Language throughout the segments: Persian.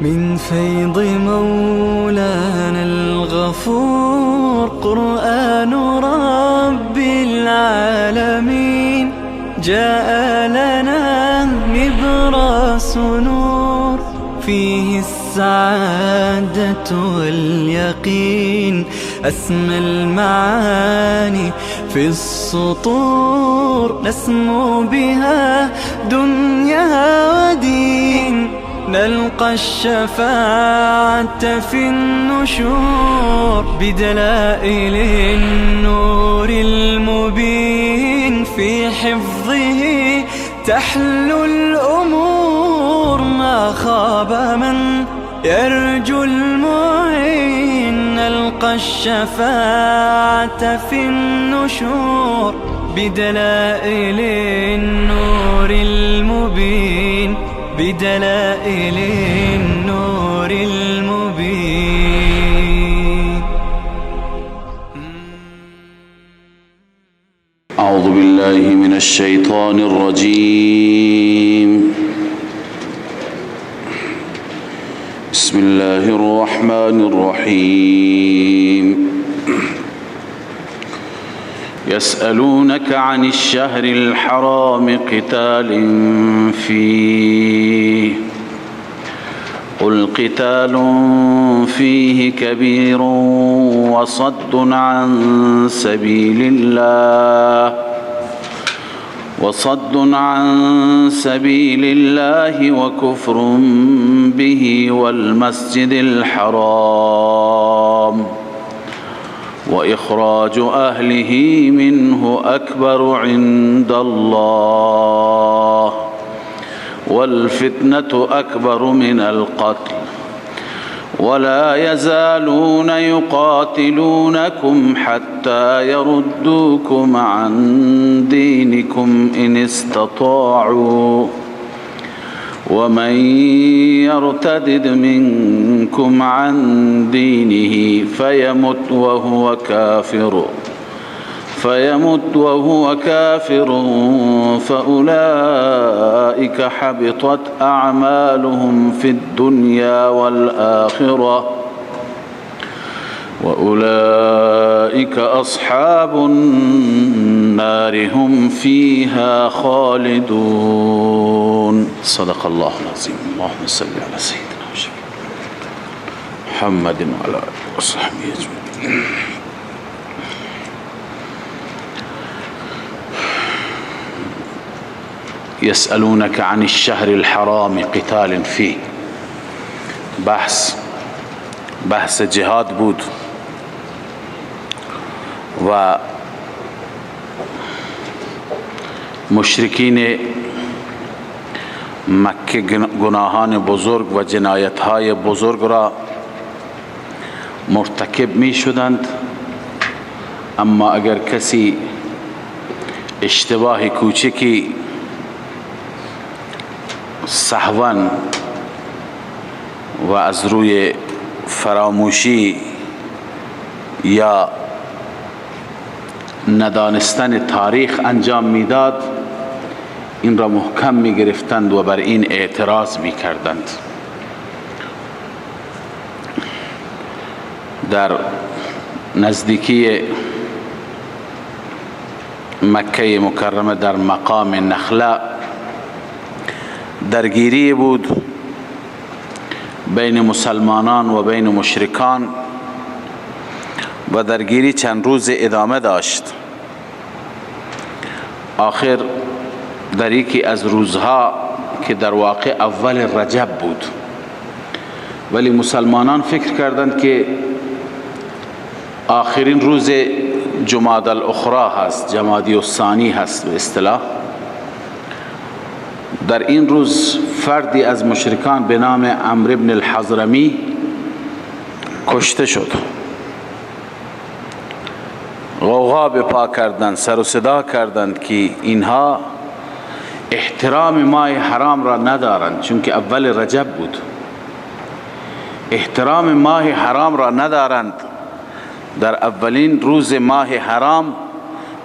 من فيض مولانا الغفور. قرآن رب العالمين جاء لنا نبراس نور، فيه السعادة واليقين، أسمى المعاني في السطور، نسمو بها دنيا ودين، نلقى الشفاعة في النشور، بدلائل النور المبين، في حفظه تحلو الأمور، ما خاب من يرجو المعين، نلقى الشفاعة في النشور، بدلائل النور المبين، بدلائل النور المبين. أعوذ بالله من الشيطان الرجيم. بسم الله الرحمن الرحيم. يسألونك عن الشهر الحرام قتال فيه، قل قتال فيه كبير وصد عن سبيل الله وكفر به والمسجد الحرام وإخراج أهله منه أكبر عند الله، والفتنة أكبر من القتل، ولا يزالون يقاتلونكم حتى يردوكم عن دينكم إن استطاعوا، ومن يرتدد منكم عن دينه فيمت وهو كافر فأولئك حبطت أعمالهم في الدنيا والآخرة، وأولئك أصحاب النار هم فيها خالدون. صدق الله العظيم. اللهم صل على سيدنا محمد وعلى آله وصحبه أجمعين. يسألونك عن الشهر الحرام قتال فيه. بحث جهاد بود و مشرکین مکه گناهان بزرگ و جنایت‌های بزرگ را مرتکب می شدند، اما اگر کسی اشتباه کوچکی سهواً و از روی فراموشی یا ندانستن تاریخ انجام میداد، این را محکم می گرفتند و بر این اعتراض می کردند. در نزدیکی مکه مکرمه در مقام نخله درگیری بود بین مسلمانان و بین مشرکان و درگیری چند روز ادامه داشت. آخر در یکی از روزها که در واقع اول رجب بود، ولی مسلمانان فکر کردند که آخرین روز جمادی الاخری هست، جمادی الثانی هست به اصطلاح. در این روز فردی از مشرکان به نام عمرو بن الحضرمی کشته شد. غوغا به پا کردند، سر و صدا کردند که اینها احترام ماه حرام را ندارند، چون که اول رجب بود. احترام ماه حرام را ندارند، در اولین روز ماه حرام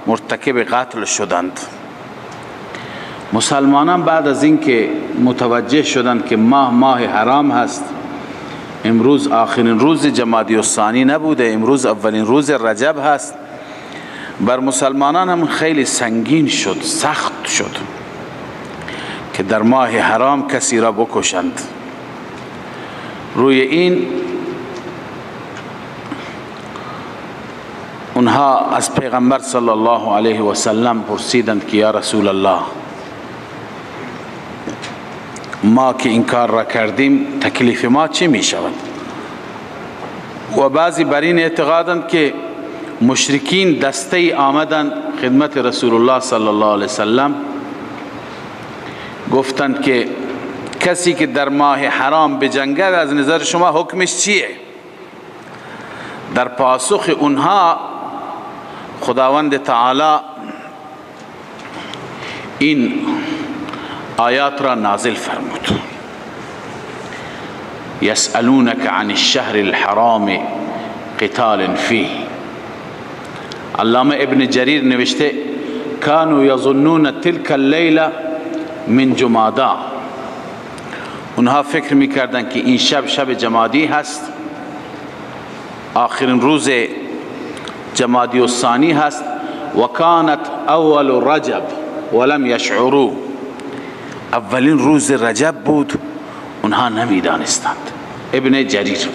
مرتکب قتل شدند. مسلمانان بعد از اینکه متوجه شدند که ماه ماه حرام هست امروز آخرین روز جمادی الثانی نبوده، امروز اولین روز رجب هست. بر مسلمانان هم خیلی سنگین شد، سخت شد که در ماه حرام کسی را بکشند. روی این اونها از پیغمبر صلی الله علیه و سلم پرسیدند که یا رسول الله، ما که این کار را کردیم تکلیف ما چی می شود؟ و بعضی بر این اعتقادند که مشرکین دسته آمدند خدمت رسول الله صلی الله علیه وسلم، گفتند که کسی که در ماه حرام بجنگد از نظر شما حکمش چیه؟ در پاسخ اونها خداوند تعالی این آیات را نازل فرمود: یسألونک عن الشهر الحرام قتال فیه. علامه ابن جریر نوشته کانوا یظنون تلك اللیله من جمادا. اونها فکر میکردن که این شب شب جمادی هست، آخرین روز جمادی الثانی هست. و کانت اول رجب ولم یشعروا، اولین روز رجب بود، اونها نمیدانستند. ابن جریر.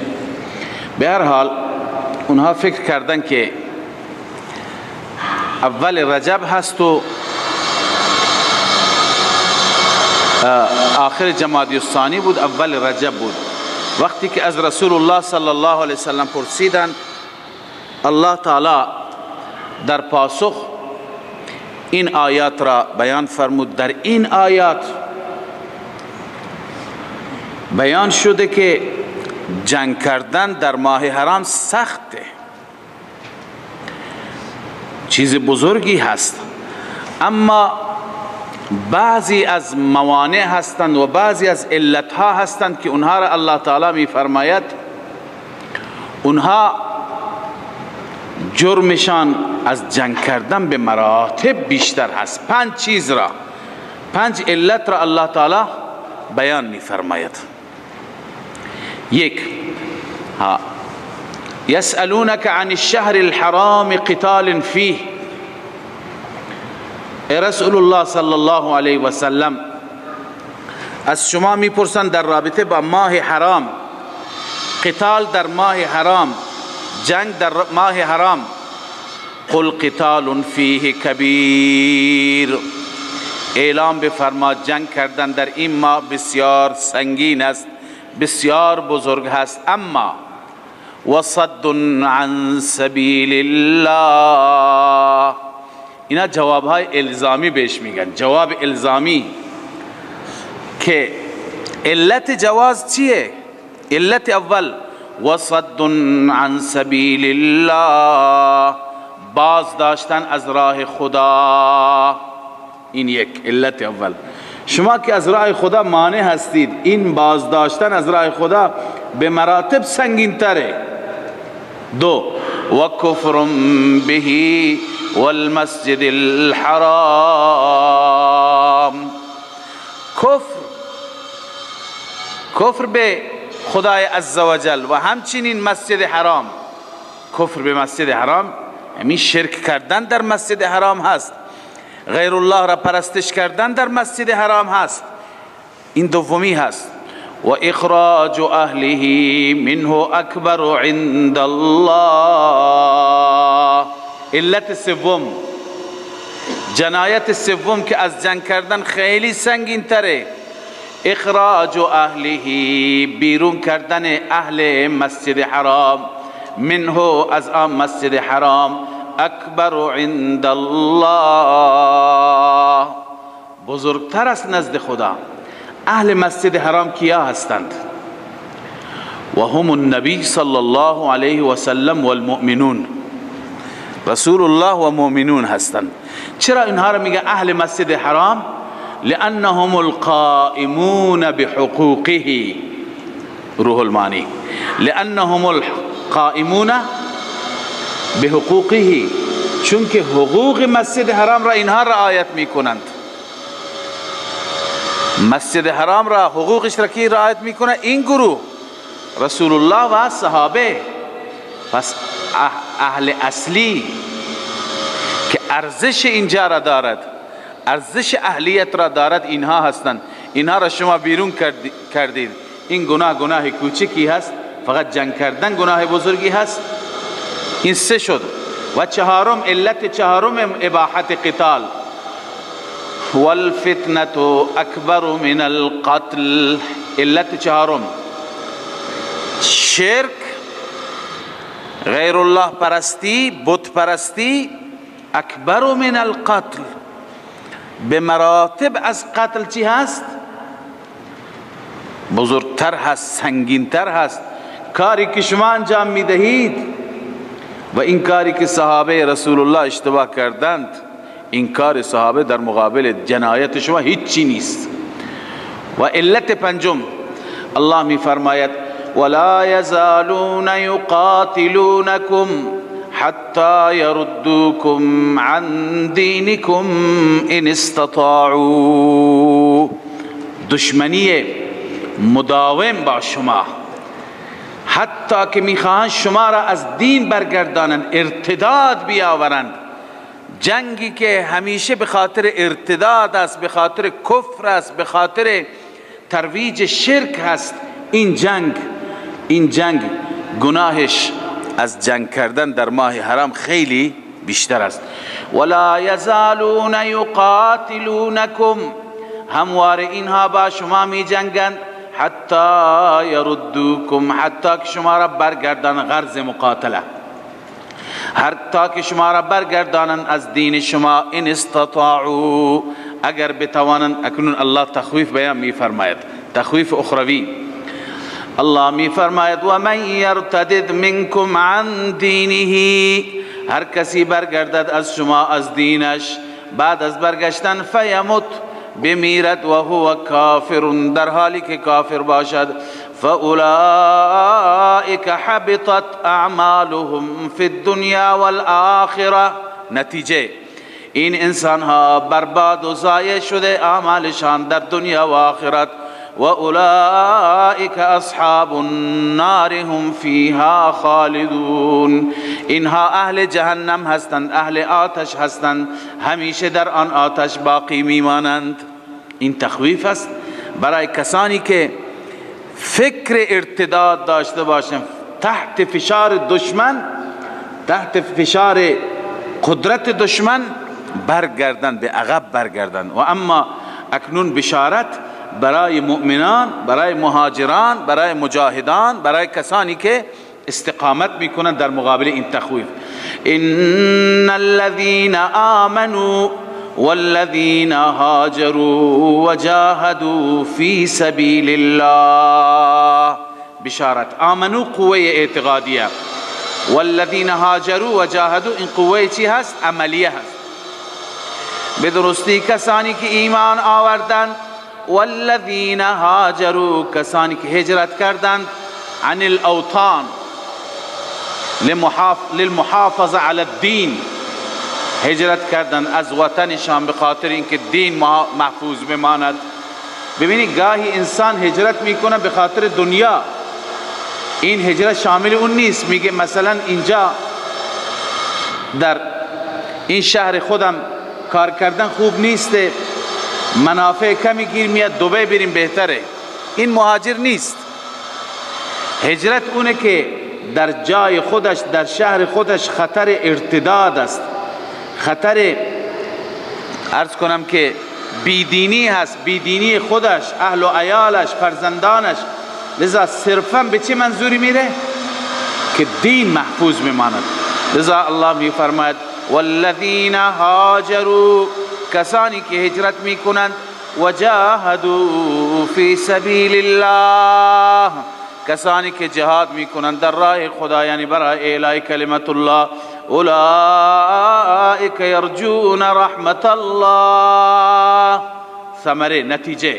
به هر حال اونها فکر کردن که اول رجب هست و آخر جمادی الثانی بود، اول رجب بود. وقتی که از رسول الله صلی الله علیه وسلم پرسیدند، الله تعالی در پاسخ این آیات را بیان فرمود. در این آیات بیان شده که جنگ کردن در ماه حرام سخته، چیز بزرگی هست، اما بعضی از موانع هستند و بعضی از علتها هستند که اونها را الله تعالی می فرماید اونها جرمشان از جنگ کردن به مراتب بیشتر هست. پنج چیز را، پنج علت را الله تعالی بیان می فرماید. یک، یسألونک عن الشهر الحرام قتال فیه. ای رسول الله صلی الله علیه و سلم، از شما میپرسند در رابطه با ماه حرام، قتال در ماه حرام، جنگ در ماه حرام. قل قتال فیه کبیر، اعلام بفرما جنگ کردن در این ماه بسیار سنگین است، بسیار بزرگ هست. اما وصد عن سبیل الله، اینا جواب های الزامی بهش میگن، جواب الزامی که علت جواز چیه؟ علت اول وصد عن سبیل الله، باز داشتن از راه خدا. این یک علت اول. شما که از راه خدا مانع هستید، این باز داشتن از راه خدا به مراتب سنگین تره. دو، و کفر به والمسجد الحرام. کفر به خدای عزوجل و همچنین مسجد حرام. کفر به مسجد حرام همین شرک کردن در مسجد حرام هست، غیر الله را پرستش کردن در مسجد حرام هست. این دومی هست. و اخراج اهله منه اکبر عند الله. علت سوم، جنایت سوم که از جنگ کردن خیلی سنگین تره، اخراج اهله، بیرون کردن اهل مسجد حرام، منه از آن مسجد حرام، اکبر عند الله، بزرگتر است نزد خدا. اهل مسجد حرام کیا هستند؟ و هم النبی صلی الله علیه و سلم والمؤمنون، رسول الله و مؤمنون هستند. چرا اینها را میگه اهل مسجد حرام؟ لانهم القائمون بحقوقه، روح المانی، لانهم القائمون بحقوقه، چون که حقوق مسجد حرام را اینها رعایت میکنند. مسجد حرام را حقوقش را کی رعایت میکنه؟ این گروه. رسول الله و صحابه. پس اهل اصلی که ارزش اینجا را دارد، ارزش اهلیت را دارد، اینها هستند. اینها را شما بیرون کردید. این گناه گناه کوچکی هست، فقط جنگ کردن گناه بزرگی هست. این سه شد. و چهارم، علت چهارم اباحت قتال، والفتنة اکبر من القتل. علت چهارم شرک، غیر الله پرستی، بت پرستی، اکبر من القتل، به مراتب از قتل چی هست؟ بزرگتر هست، سنگینتر هست. کاری که شما انجام میدهید و این کاری که صحابه رسول الله اشتباه کردند، این کار صحابه در مقابل جنایت شما هیچی نیست. و علت پنجم، الله می فرماید ولا يزالون يقاتلونكم حتى يردوكم عن دينكم ان استطاعوا. دشمنی مداوم با شما، حتی که میخواهند شما را از دین برگردانند، ارتداد بیاورند. جنگی که همیشه به خاطر ارتداد است، به خاطر کفر است، به خاطر ترویج شرک هست، این جنگ، این جنگ گناهش از جنگ کردن در ماه حرام خیلی بیشتر است. ولا یزالون یقاتلونکم، همواره اینها با شما می جنگند، حتی یردوکم، حتی که شما را برگردانند، غرض مقاتله، حتی که شما را برگردانند از دین شما، ان استطاعوا، اگر بتوانند. اکنون الله تخویف بیان می فرماید، تخویف اخروی. الله می فرماید و من یرتدد منکم عن دینه، هر کسی برگردد از شما از دینش، بعد از برگشتن فیمت، بمیرد، و هو کافر، در حالی که کافر باشد، فاولئک حبطت اعمالهم فی الدنیا والآخرة. نتیجه این انسان ها برباد و ضایع شده اعمالشان در دنیا و آخرت. و اولئک اصحاب النار هم فیها خالدون. اینها اهل جهنم هستند، اهل آتش هستند، همیشه در آن آتش باقی میمانند. این تخویف است برای کسانی که فکر ارتداد داشته باشند، تحت فشار دشمن، تحت فشار قدرت دشمن برگردند، به عقب برگردند. و اما اکنون بشارت برای مؤمنان، برای مهاجران، برای مجاهدان، برای کسانی که استقامت میکنند در مقابل این تخویف. ان الذين آمنوا والذین هاجروا وجاهدوا فی سبیل الله. بشارت آمنو قوه اعتقادیه، والذین هاجروا وجاهدوا این قوه چی هست؟ عملیه هست. به درستی کسانی که ایمان آوردند، والذین هاجروا، کسانی که هجرت کردند، عن الاوطان للمحافظه علی الدین، هجرت کردند از وطنشان به خاطر اینکه دین محفوظ بماند. ببینید گاهی انسان هجرت میکنه به خاطر دنیا، این هجرت شامل اون نیست. میگه مثلا اینجا در این شهر خودم کار کردن خوب نیست، منافع کمی گیر میاد، دبی بریم بهتره. این مهاجر نیست. هجرت اونه که در جای خودش، در شهر خودش خطر ارتداد است، خطر عرض کنم که بیدینی هست، بیدینی خودش، اهل و عیالش، فرزندانش. لذا صرفا به چه منظوری میره؟ که دین محفوظ میماند. لذا الله میفرماید والذین هاجروا، کسانی که هجرت میکنند، وجاهدوا فی سبیل الله، کسانی که جهاد میکنند در راه خدا، یعنی برای اعلای کلمت الله، اولئک یرجون رحمت الله. ثمره، نتیجه،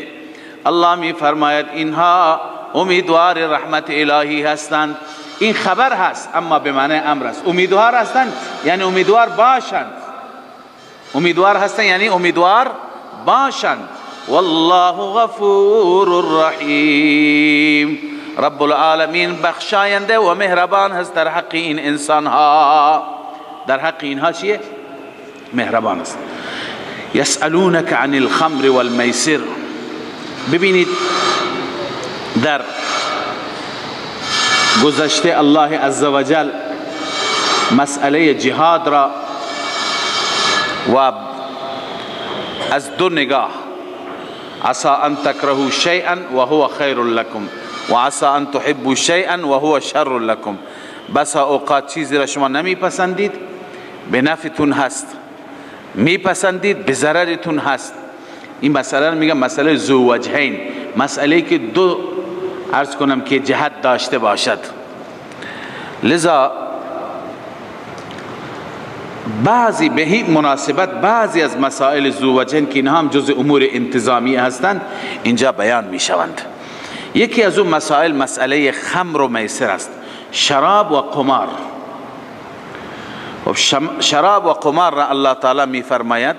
الله می فرماید اینها امیدوار رحمت الهی هستند. این خبر هست اما به معنی امر است. امیدوار هستند یعنی امیدوار باشند، امیدوار هستند یعنی امیدوار باشند. والله غفور رحیم. رب العالمین بخشاینده و مهربان هست در حق این انسان ها. در حق اینها چیه؟ مهربان است. یسألونک عن الخمر والمیسر. ببینید در گذشته الله عزوجل مسئله جهاد را و از دو نگاه، عسى ان تکرهوا شیئا وهو خیر لکم و عسى ان تحبوا شیئا وهو شر لکم. بسا اوقات چیزی را شما نمیپسندید به نفعتون هست، میپسندید به ضررتون هست. این مسئله میگم مسئله ذو وجهین، مسئله که دو عرض کنم که جهت داشته باشد. لذا بعضی به این مناسبت بعضی از مسائل ذووجهین که اینها هم جز امور انتظامی هستند اینجا بیان میشوند. یکی از اون مسائل مسئله خمر و میسر است، شراب و قمار. شراب و قمار را الله تعالی میفرماید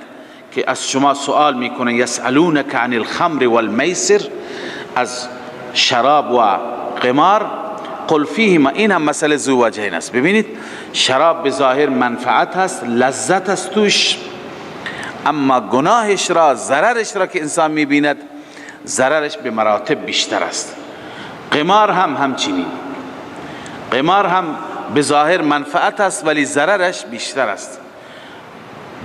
که از شما سوال میکنه، یسألونک عن الخمر والمیسر، از شراب و قمار. قل فیهما، این هم مسئله ذووجهین است. ببینید شراب به ظاهر منفعت هست، لذت است توش، اما گناهش را، ضررش را که انسان میبیند، ضررش به مراتب بیشتر است. قمار هم همچنین، قمار هم به ظاهر منفعت است ولی ضررش بیشتر است.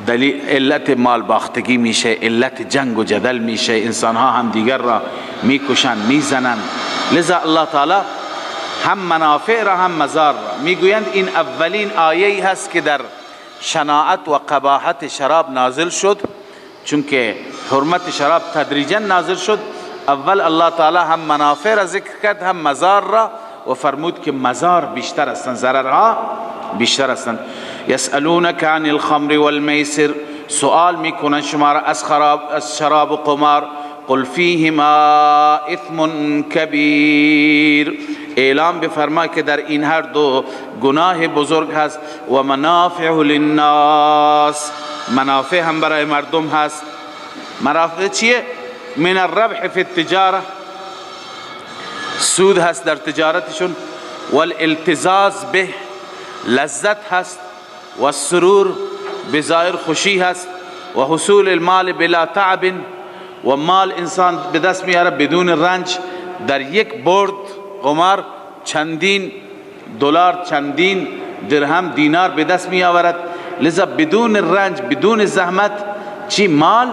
دلیل علت مال باختگی میشه، علت جنگ و جدل میشه، انسان ها هم دیگر را میکشن، میزنن. لذا الله تعالی هم منافع را هم مضار را میگویند. این اولین آیه هست که در شناعت و قباحت شراب نازل شد، چون که حرمت شراب تدریجا نازل شد. اول الله تعالی هم منافع را ذکر کرد هم مضار را، و فرمود که مضار بیشتر هستند، ضررها بیشتر هستند. یسألونک عن الخمر والمیسر، سوال میکنن شما را از شراب و قمار. قل فیهما اثم کبیر، اعلام بفرما که در این هر دو گناه بزرگ هست. و منافع للناس، منافع هم برای مردم هست. منافع چیه؟ من الربح فی التجاره، سود هست در تجارتشون. والالتزاز به، لذت هست. و سرور، بظاهر خوشی هست. و حصول المال بلا تعب، و مال انسان به دست میاره بدون رنج. در یک برد قمار چندین دلار، چندین درهم، دینار به دست می آورد. لذا بدون رنج، بدون زحمت چی مال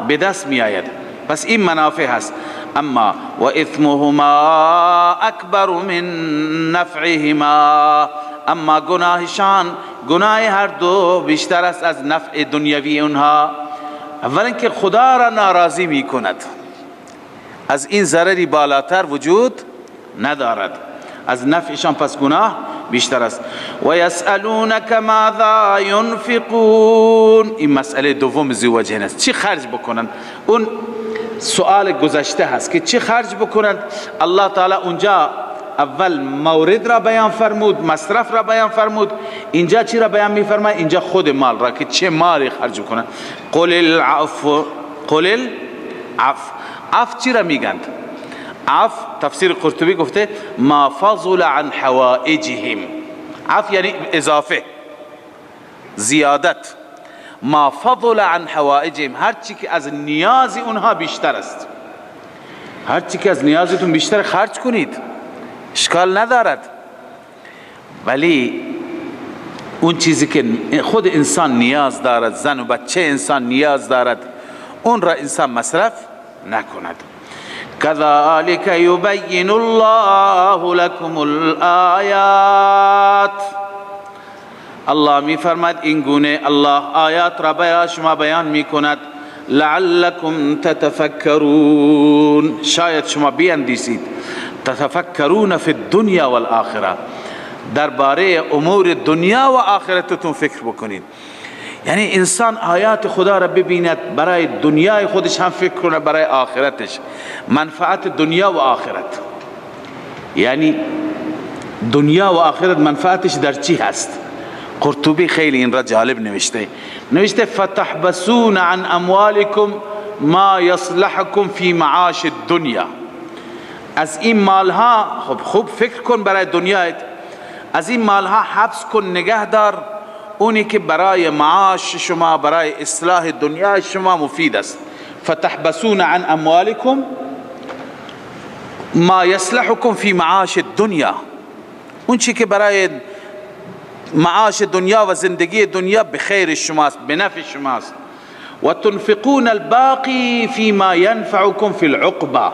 به دست می آید. پس این منافع هست. اما و اثمهما اکبر من نفعهما، اما گناهشان، گناه هر دو بیشتر است از نفع دنیوی اونها. اولا که خدا را ناراضی می کند، از این ضرری بالاتر وجود ندارد، از نفعشان پس گناه بیشتر است. و یسألونک ماذا ینفقون، این مسئله دوم ذووجهین است، چی خرج بکنند. اون سوال گذشته هست که چی خرج بکنند. الله تعالی اونجا اول مورد را بیان فرمود، مصرف را بیان فرمود. اینجا چی را بیان میفرماید؟ اینجا خود مال را، که چه مالی خرج بکنند. قل العفو، قل العفو. عفو چی را میگند؟ عفو تفسیر قرطبی گفته ما فضل عن حوائجهم. عفو یعنی اضافه، زیادت. ما فضل عن حوائجهم، هر چی که از نیاز اونها بیشتر است. هر چی که از نیازتون بیشتر خرج کنید، اشکال ندارد. ولی اون چیزی که خود انسان نیاز دارد، زن و بچه انسان نیاز دارد، اون را انسان مصرف نکند. كذلك يبين الله لكم الآیات. الله می فرماید این گونه الله آیات را برای شما بیان می کند. لعلكم تتفکرون، شاید شما بیندیسید. تتفکرون فی الدنیا والآخرة، درباره امور دنیا و آخرتتون فکر بکنید. یعنی انسان آیات خدا را ببیند، برای دنیای خودش هم فکر کنه، برای آخرتش، منفعت دنیا و آخرت. یعنی دنیا و آخرت منفعتش در چی هست؟ قرطبی خیلی این را جالب نوشته، نوشته فتحبسون عن اموالکم ما یصلحکم فی معاش الدنیا. از این مالها، خب خوب فکر کن برای دنیایت، از این مالها حبس کن، نگه دار اونی که برای معاش شما، برای اصلاح دنیای شما مفید است. فتحبسون عن اموالکم ما یصلحکم فی معاش الدنیا، اون چی که برای معاش دنیا و زندگی دنیا به خیر شماست، به نفع شماست. و تنفقون الباقی فيما ينفعكم في العقبه،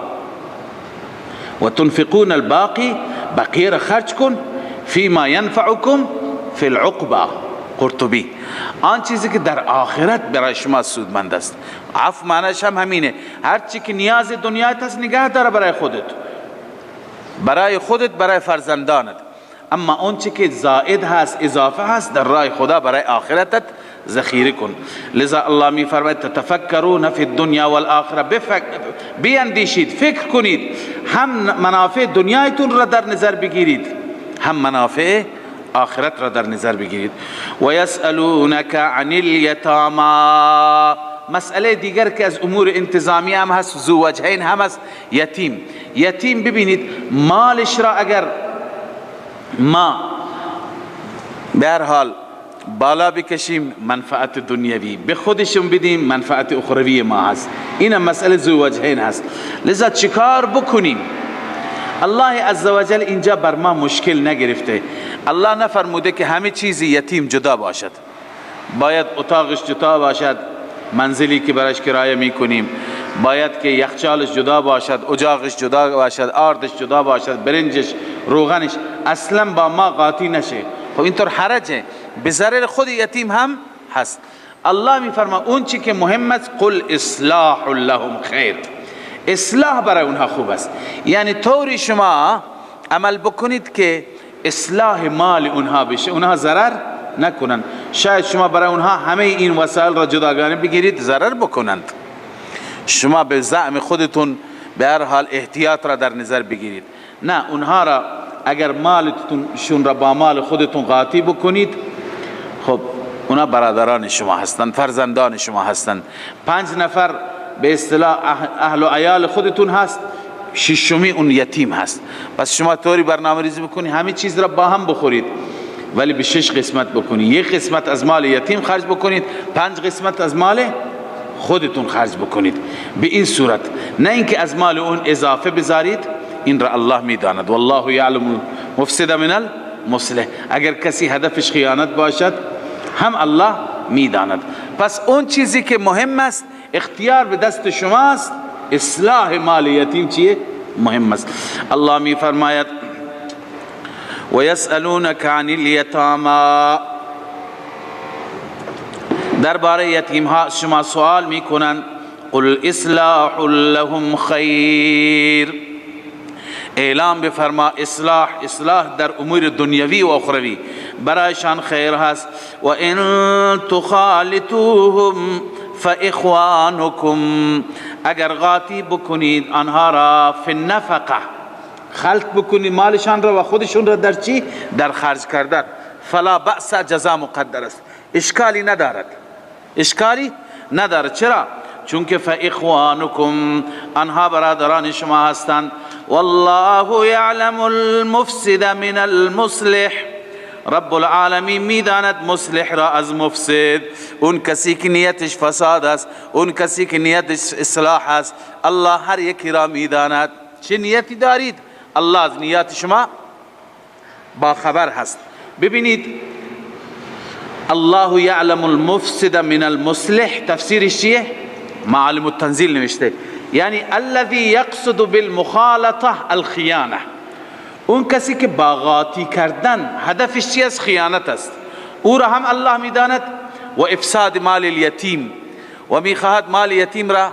و تنفقون الباقی، بقیه را خرج کن، فيما ينفعكم في العقبه. قرطبی، آن چیزی که در آخرت برای شما سودمند است. عفو معنیش هم همینه، هر چی که نیاز دنیایت هست نگه داره برای خودت، برای خودت، برای فرزندانت، اما اون چی که زائد هست، اضافه هست، در راه خدا برای آخرتت ذخیره کن. لذا الله می فرماید تتفکرون فی الدنیا والآخره، بیندیشید، فکر کنید، هم منافع دنیایتون را در نظر بگیرید، هم منافع آخرت را در نظر بگیرید. و یسألونک عن الیتاما، مسئله دیگر که از امور انتظامی هم هست، ذو وجهین هم هست، یتیم. یتیم ببینید مالش را اگر ما به هر حال بالا بکشیم منفعت دنیوی، به خودشون بدیم منفعت اخروی ما هست. این مسئله ذو وجهین هست. لذا چیکار بکنیم؟ الله عزوجل اینجا بر ما مشکل نگرفته. الله نفرموده که همه چیزی یتیم جدا باشد، باید اتاقش جدا باشد، منزلی که براش کرایه میکنیم، باید که یخچالش جدا باشد، اجاقش جدا باشد، آردش جدا باشد، برنجش، روغنش، اصلا با ما قاطی نشه. خب اینطور حرجه، به ضرر خود یتیم هم هست. الله میفرما اون چی که مهم است، قل اصلاح لهم خیر، اصلاح برای اونها خوب است. یعنی طوری شما عمل بکنید که اصلاح مال اونها بشه، اونها ضرر نکنند. شاید شما برای اونها همه این وسایل را جداگانه بگیرید، ضرر بکنند. شما به زعم خودتون به هر حال احتیاط را در نظر بگیرید. نه، اونها را اگر مالتون را با مال خودتون قاطی بکنید، خب اونا برادران شما هستند، فرزندان شما هستند. 5 نفر به اصطلاح اهل و عیال خودتون هست، ششمی اون یتیم هست. پس شما طوری برنامه ریزی بکنید همه چیز را با هم بخورید، ولی به 6 قسمت بکنید. یک قسمت از مال یتیم خرج بکنید، 5 قسمت از مال خودتون خرج بکنید. به این صورت، نه اینکه از مال اون اضافه بذارید. این را الله میداند، والله یعلم المفسد من المصلح. اگر کسی هدفش خیانت باشد هم الله میداند. پس اون چیزی که مهم است، اختیار به دست شماست، اصلاح مال یتیم چیه؟ مهم است. الله می فرماید و یسألونک عن الیتاما، درباره یتیم ها شما سوال میکنند. قل اصلاح لهم خیر، اعلام بفرما اصلاح، اصلاح در امور دنیوی و اخروی برایشان خیر هست. و ان تخالطوهم فاخوانکم، اگر قاطی بکنید آنها را فی النفقه، خلط بکنید مالشان را و خودشون را در چی؟ در خرج کردن، فلا بأس، جزا مقدر است، اشکالی ندارد، اشکالی ندارد. چرا؟ چون که فاخوانکم، آنها برادران شما هستند. والله یعلم المفسد من المصلح، رب العالمین میداند مصلح را از مفسد، اون کسی که نیتش فساد است، اون کسی که نیتش اصلاح است. الله هر یکی را میداند چه نیتی دارید، الله از نیات شما با خبر هست. ببینید الله یعلم المفسد من المصلح، تفسیرش چیه؟ معالم التنزیل نوشته، یعنی الذي یقصد بالمخالطه الخیانه، اون کسی که با قاطی کردن هدفش چی است؟ خیانت است، او را هم الله میداند. و افساد مال الیتیم، و میخواهد مال یتیم را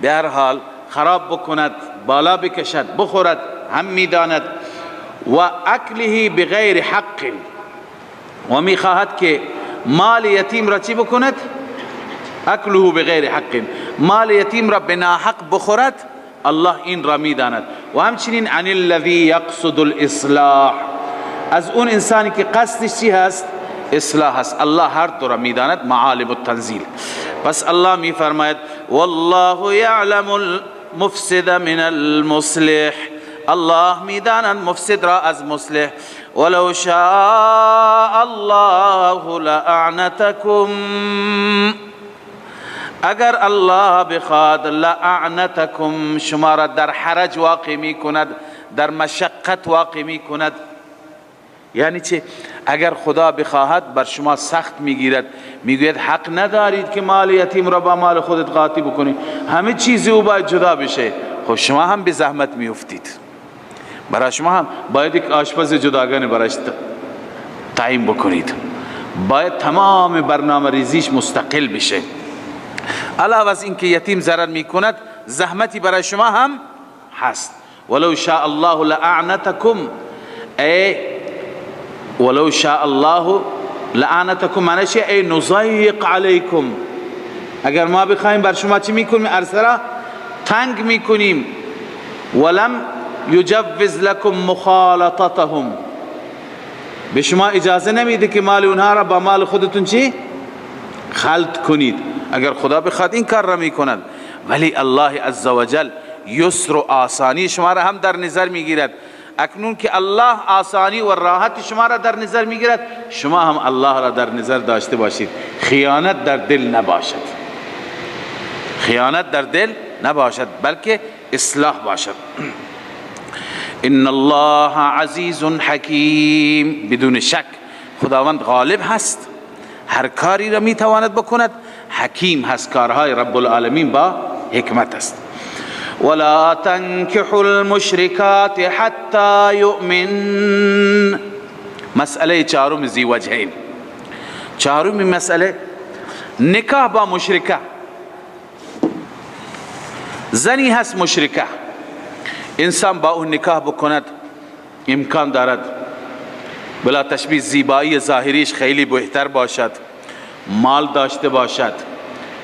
به هر حال خراب بکند، بالا بکشد، بخورد، هم میداند. و اکله بغیر حق، و میخواهد که مال یتیم را چی بکند؟ اکله بغیر حق، مال یتیم را به ناحق بخورد، الله این را میداند. و همچنین عن الذی یقصد الاصلاح، از اون انسانی که قصدش چی هست؟ اصلاح هست، الله هر دو را میداند. معالم التنزیل. پس الله میفرماید والله یعلم المفسد من المصلح، الله میداند مفسد را از مصلح. ولو شاء الله لأعنتكم، اگر الله بخواد لأعنتكم، شما را در حرج واقع می کند، در مشقت واقع می کند. یعنی چه؟ اگر خدا بخواهد بر شما سخت میگیرد، میگوید حق ندارید که مال یتیم را با مال خودت قاطی بکنی، همه چیزی او باید جدا بشه. خب شما هم به زحمت میافتید، برای شما هم باید یک آشپز جداگانه برایش تعیین بکنید، باید تمام برنامه ریزیش مستقل بشه. علاوه از اینکه یتیم ضرر میکند، زحمتی برای شما هم هست. ولو شاء الله لأعنتکم، ای ولو شاء الله لأعنتکم معنیش ای نضیق علیکم، اگر ما بخوایم بر شما چی میکنیم؟ عرصه را تنگ میکنیم. ولم یجوز لکم مخالطتهم، به شما اجازه نمیده که مال اونها را با مال خودتون چی؟ خلط کنید. اگر خدا بخواد این کار را میکند، ولی الله عزوجل یسر و آسانی شما را هم در نظر میگیرد. اکنون که الله آسانی و راحت شما را در نظر میگیرد، شما هم الله را در نظر داشته باشید، خیانت در دل نباشد، خیانت در دل نباشد، بلکه اصلاح باشد. ان الله عزیز حکیم، بدون شک خداوند غالب هست، هر کاری را میتواند بکند، حکیم هست، کارهای رب العالمین با حکمت است. ولا تنكحوا المشركات حتى يؤمن. مسئله چهارم ذی وجهین، چهارم مسئله نکاح با مشرکه. زنی هست مشرکه، انسان با اون نکاح بکند امکان دارد بلا تشبیه زیبایی ظاهریش خیلی بهتر باشد، مال داشته باشد،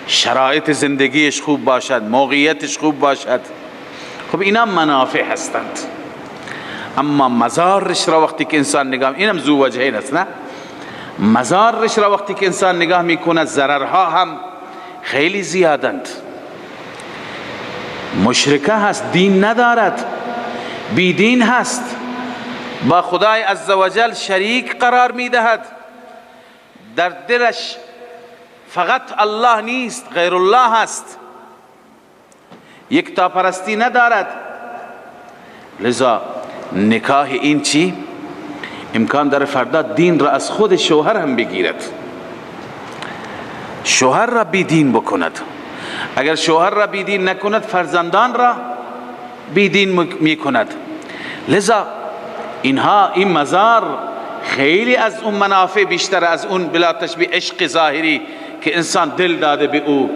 شرایط زندگیش خوب باشد، موقعیتش خوب باشد. خب اینا منافع هستند. اما مزارش را وقتی که انسان نگاه، اینم ذو وجهین است نه، مزارش را وقتی که انسان نگاه میکند ضررها هم خیلی زیادند. مشرکه هست، دین ندارد، بی دین هست، با خدای عزوجل شریک قرار میدهد، در دلش فقط الله نیست، غیر الله هست، یکتا پرستی ندارد. لذا نکاح این چی؟ امکان داره فردا دین را از خود شوهر هم بگیرد، شوهر را بی دین بکند. اگر شوهر را بی دین نکند، فرزندان را بی دین میکند. لذا اینها، این مزار خیلی از اون منافع بیشتر از اون بلا تشبیه عشق ظاهری که انسان دل داده به او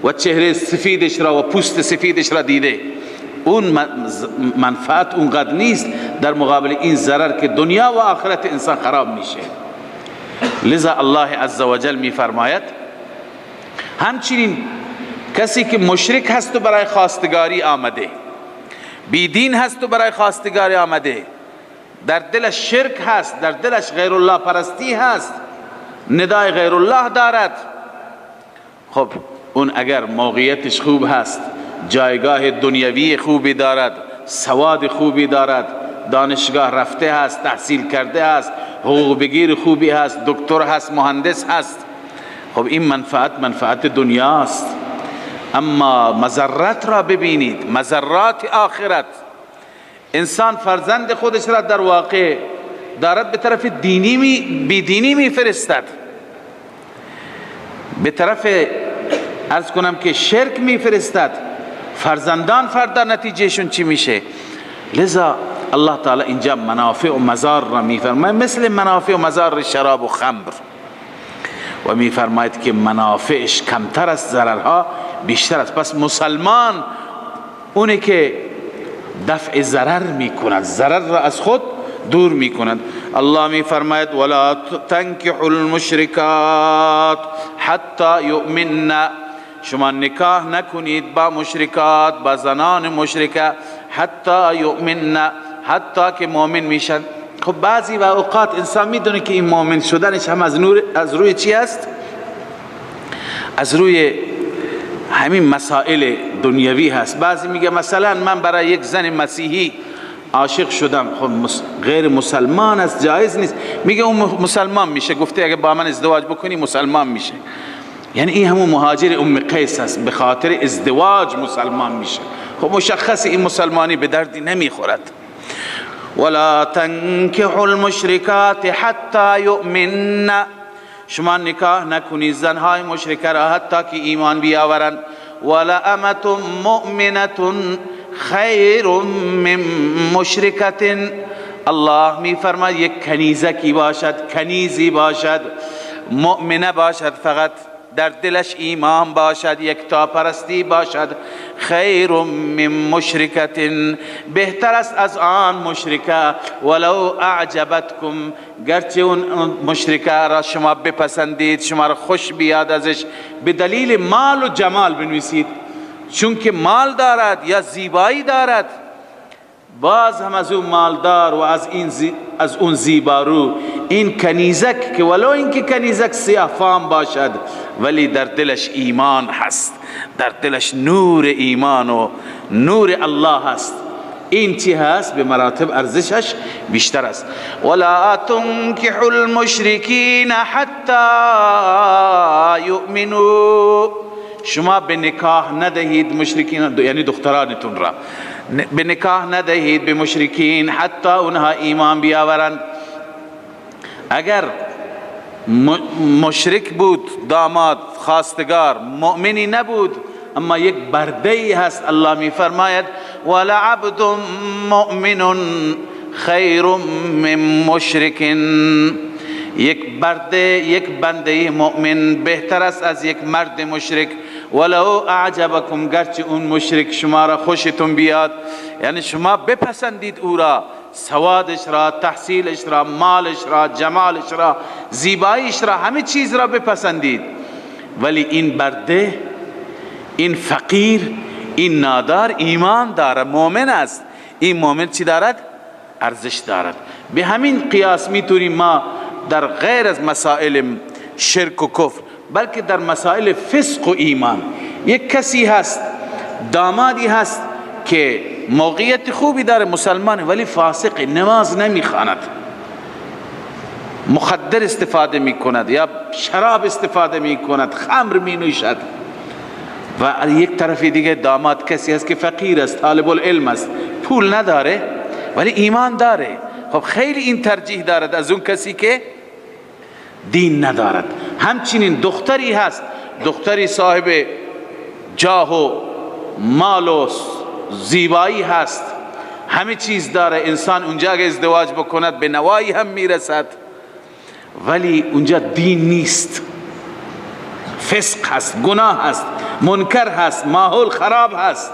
و چهره سفیدش را و پوست سفیدش را دیده، اون منفعت اونقدر نیست در مقابل این ضرر که دنیا و آخرت انسان خراب میشه. لذا الله عزوجل میفرماید همچنین کسی که مشرک هست و برای خواستگاری آمده، بی دین هست و برای خواستگاری آمده، در دلش شرک هست، در دلش غیر الله پرستی هست، ندای غیر الله دارد، خب اون اگر موقعیتش خوب هست، جایگاه دنیوی خوبی دارد، سواد خوبی دارد، دانشگاه رفته هست، تحصیل کرده هست، حقوق بگیر خوبی هست، دکتر هست، مهندس هست، خب این منفعت منفعت دنیاست. اما مضرت را ببینید، مضرات آخرت. انسان فرزند خودش را در واقع دارد به طرف دینی بی دینی می فرستد، به طرف عرض کنم که شرک می فرستد. فرزندان فردا نتیجهشون چی میشه؟ لذا الله تعالی اینجا منافع و مضار را می فرماید، مثل منافع و مضار شراب و خمر، و می فرماید که منافعش کمتر است، ضررها بیشتر است. پس مسلمان اونه که دفع ضرر می کند، ضرر را از خود دور می کند. الله می فرماید ولا تنکحوا المشرکات حتی یؤمن، شما نکاح نکنید با مشرکات، با زنان مشرکه، حتی یؤمن، حتی که مؤمن میشن. خب بعضی و اوقات انسان میدونه که این مؤمن شدنش هم از نور، از روی چی است؟ از روی همین مسائل دنیوی هست. بعضی میگه مثلا من برای یک زن مسیحی عاشق شدم، خب غیر مسلمان است، جایز نیست. میگه اون مسلمان میشه، گفته اگه با من ازدواج بکنی مسلمان میشه. یعنی این همون مهاجر ام قیس است، به خاطر ازدواج مسلمان میشه. خب مشخص این مسلمانی به دردی نمیخورد. ولا تنكحوا المشركات حتى يؤمن، شما نکاح نکنید زنهای مشرکه را حتی که ایمان بیاورند. ولا امة مؤمنة خیر من مشرکة، الله می فرماید یک کنیزکی باشد، کنیزی باشد، مؤمنه باشد، فقط در دلش ایمان باشد، یکتا پرستی باشد، خیر من مشرکة، بهتر است از آن مشرکه، ولو اعجبتکم، گرچه اون مشرکه را شما بپسندید، شما را خوش بیاد ازش، به دلیل مال و جمال بنویسید، چون که مال دارد یا زیبایی دارد، باز هم از اون مالدار و از اون زیبارو، این کنیزک که ولو اینکه کنیزک سیاه فام باشد ولی در دلش ایمان هست، در دلش نور ایمان و نور الله هست، این چی هست؟ به مراتب ارزشش بیشتر است. ولا تنكحوا المشرکین حتی یؤمنوا، شما به نکاح ندهید مشرکین، یعنی دخترانتون را به نکاح ندهید به مشرکین حتی اونها ایمان بیاورند. اگر مشرک بود داماد خواستگار، مؤمنی نبود، اما یک برده ای هست، الله می فرماید ولعبد مؤمن خیر من مشرک، یک برده، یک بنده مؤمن بهتر است از یک مرد مشرک، ولو اعجبکم، گرچه اون مشرک شما را خوشتون بیاد، یعنی شما بپسندید او را، سوادش را، تحصیلش را، مالش را، جمالش را، زیباییش را، همه چیز را بپسندید، ولی این برده، این فقیر، این نادار ایمان داره، مؤمن است، این مؤمن چی دارد؟ ارزش دارد. به همین قیاس میتونیم ما در غیر از مسائل شرک و کفر، بلکه در مسائل فسق و ایمان، یک کسی هست، دامادی هست که موقعیت خوبی داره، مسلمانه، ولی فاسق، نماز نمیخواند، مخدر استفاده میکند یا شراب استفاده میکند، خمر مینوشد، و یک طرف دیگه داماد کسی هست که فقیر است، طالب العلم است، پول نداره ولی ایمان داره. خب خیلی این ترجیح دارد از اون کسی که دین ندارد. همچنین دختری هست، دختری صاحب جاه و مال و زیبایی هست، همه چیز داره، انسان اونجا اگه ازدواج بکند به نوایی هم میرسد، ولی اونجا دین نیست، فسق هست، گناه هست، منکر هست، ماحول خراب هست.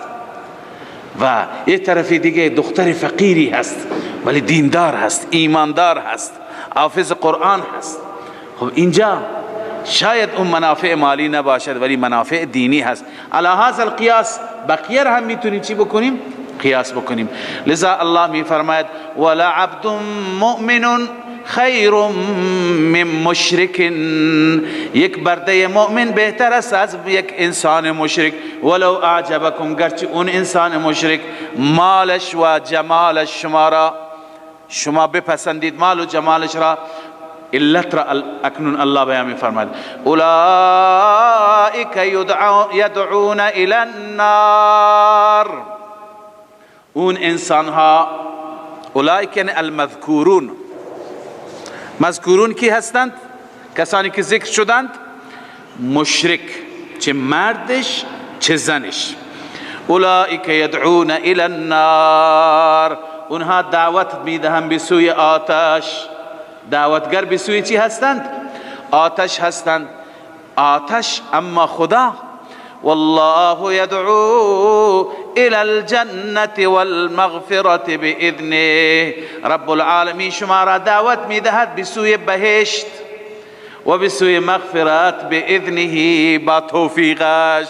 و یه طرف دیگه دختر فقیری هست ولی دیندار هست، ایماندار هست، حافظ قرآن هست. خب اینجا شاید اون منافع مالی نباشد ولی منافع دینی هست. علی هذا القیاس بقیه را هم میتونیم چی بکنیم؟ قیاس بکنیم. لذا الله میفرماید ولا عبد مؤمن خیر من مشرک، یک برده مؤمن بهتر است از یک انسان مشرک، ولو اعجبکم، گرچه اون انسان مشرک مالش و جمالش شما را، شما بپسندید مال و جمالش را. علت را اکنون الله بیان می‌فرماید اولئک یدعون الی النار، اون انسانها، اولئک یعنی المذکورون، مذکورون کی هستند؟ کسانی که ذکر شدند، مشرک، چه مردش چه زنش. اولئک یدعون الی النار، اونها دعوت میدهند به سوی آتش. دعوتگر به سوی چی هستند؟ آتش هستند. آتش، اما خدا والله يدعو الى الجنة والمغفرة باذنه، رب العالمین شما را دعوت میدهد به سوی بهشت و به سوی مغفرت باذنه، با توفیقش.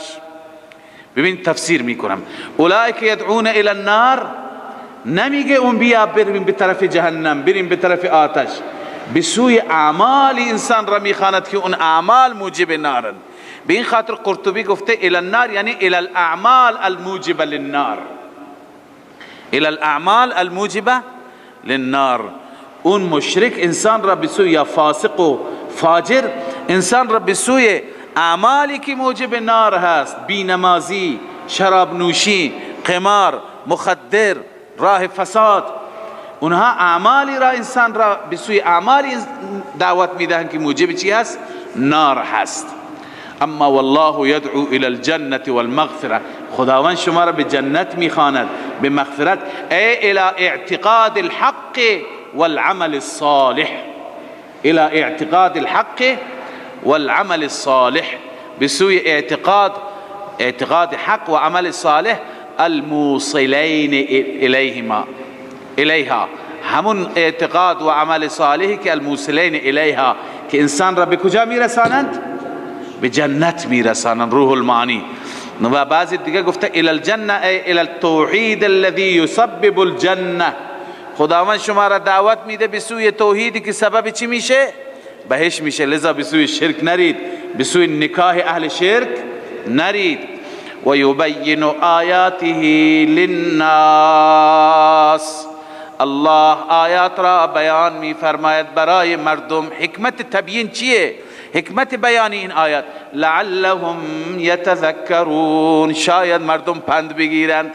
ببین تفسیر میکنم، اولئک یدعون الى النار، نمیگه اون بیا بریم به طرف جهنم، بریم به طرف آتش، به سوی اعمال انسان را میخواند که اون اعمال موجب نارن. به این خاطر قرطبی گفته الى النار یعنی الى الاعمال الموجب للنار، الى الاعمال الموجبه للنار. اون مشرک انسان را به سوی، یا فاسق و فاجر انسان را به سوی اعمالی که موجب نار هست، بینمازی، شراب نوشی، قمار، مخدر، راه فساد، اونها اعمالی را انسان را به سوی اعمالی دعوت میدهند که موجب چی هست؟ نار هست. اما والله یدعو الى الجنة والمغفرة، خداوند شما را به جنت میخواند، به مغفرت، ای الى اعتقاد الحق والعمل الصالح، الى اعتقاد الحق والعمل الصالح، به سوی اعتقاد حق و عمل صالح، الموصلین الیهما، الیها، همون اعتقاد و عمل صالحی که الموصلین الیها، که انسان را به کجا میرسانند؟ به جنت میرسانند. روح المعانی. و بعضی دیگه گفته الى الجنه ای الى التوحید الذي یسبب الجنه، خداوند شما را دعوت میده به سوی توحیدی که سبب چی میشه؟ بهش میشه. لذا به سوی شرک نرید، به سوی نکاح اهل شرک نرید. و یبین آیاته للناس، الله آیات را بیان می فرماید برای مردم. حکمت تبیین چیه؟ حکمت بیان این آیات، لعلهم یتذکرون، شاید مردم پند بگیرند.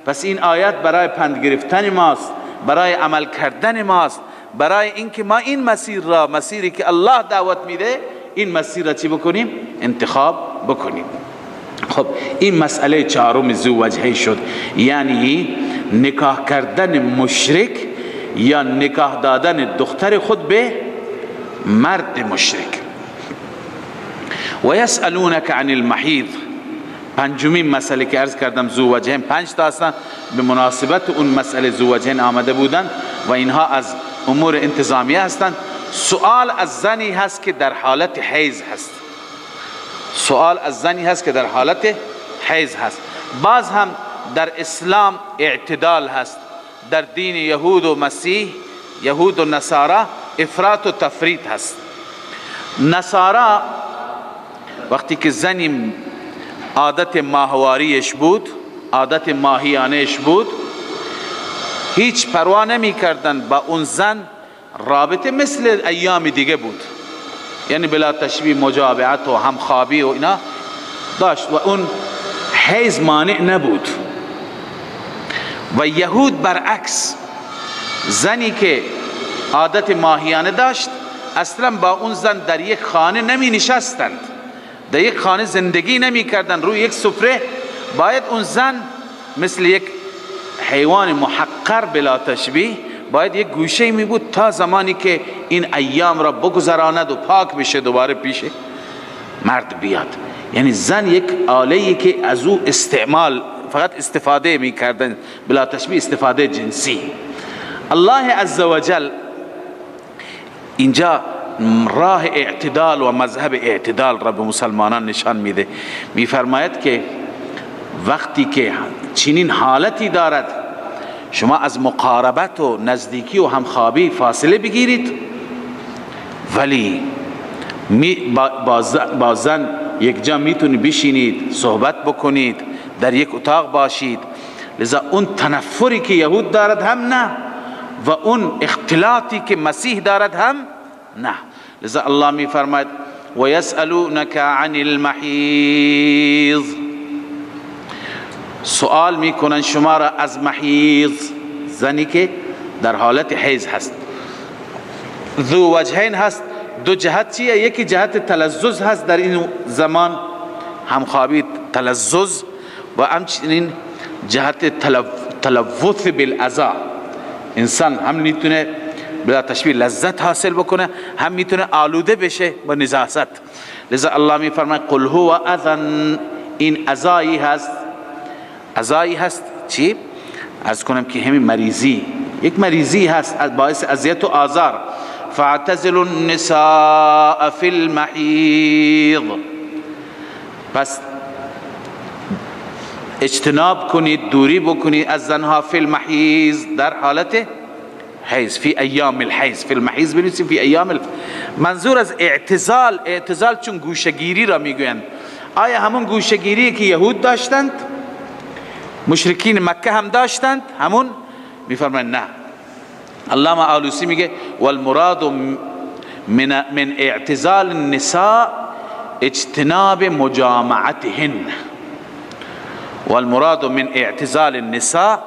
پس این آیات برای پند گرفتن ماست، برای عمل کردن ماست، برای اینکه ما این مسیر را، مسیری که الله دعوت میده، این مسیر را چی بکنیم؟ انتخاب بکنیم. خب این مسئله چهارم ذو وجهی شد، یعنی نکاح کردن مشرک یا نکاح دادن دختر خود به مرد مشرک. و یسألونک عن المحیض، پنجمین مسئله که عرض کردم ذو وجهین پنج تا هستند، به مناسبت اون مسئله ذو وجهین آمده بودند و اینها از امور انتظامیه هستند. سؤال از زنی هست که در حالت حیض هست، سؤال از زنی هست که در حالت حیض هست. باز هم در اسلام اعتدال هست، در دین یهود و مسیح، یهود و نصارا افراط و تفریط هست. نصارا وقتی که زنی عادت ماهواریش بود، عادت ماهیانش بود، هیچ پروا نمی کردن با اون زن رابطه مثل ایام دیگه بود، یعنی بلا تشبیه مجابعت و همخوابی و اینا داشت و اون حیض مانع نبود. و یهود برعکس، زنی که عادت ماهیانه داشت اصلا با اون زن در یک خانه نمی نشستند، در یک خانه زندگی نمی کردند، روی یک سفره باید اون زن مثل یک حیوان محقر بلا تشبیه باید یک گوشه می بود تا زمانی که این ایام را بگذراند و پاک بشه دوباره پیش مرد بیاد. یعنی زن یک آله‌ای که از او استعمال فقط استفاده می کردن، بلا تشبیه استفاده جنسی. الله عزوجل اینجا راه اعتدال و مذهب اعتدال را به مسلمانان نشان میده. میفرماید که وقتی که چنین حالتی دارد شما از مقاربت و نزدیکی و همخوابی فاصله بگیرید، ولی با زن یک جا میتونی بشینید، صحبت بکنید، در یک اتاق باشید. لذا اون تنفری که یهود دارد هم نه، و اون اختلاطی که مسیح دارد هم نه. لذا الله می فرماید و یسألونک عن المحیض، سؤال میکنن شما را از محیض، زنی که در حالت حیض هست. ذو وجهین هست، دو جهت چیه؟ یکی جهت تلذذ هست، در این زمان همخوابی تلذذ، و همچنین جهت تلوث بالاذی، انسان هم میتونه بلا تشبیه لذت حاصل بکنه، هم میتونه آلوده بشه با نجاست. لذا الله میفرماید قل هو اذن، این اذایی هست. اذایی هست چی؟ عرض کنم که همین مریضی، یک مریضی هست باعث اذیت و آزار. فاعتزلوا النساء فی المحیض، پس اجتناب کنید، دوری بکنید از زنها، فی المحیض در حالت حیض، فی ایام الحیض، فی المحیض بنویسیم فی ایام. منظور از اعتزال، اعتزال چون گوشگیری را میگویند. آیا همون گوشگیری که یهود داشتند مشرکین مکه هم داشتند، همون میفرمایند نه. علامه آلوسی میگه والمراد من اعتزال النساء اجتناب مجامعتهن، والمراد من اعتزال النساء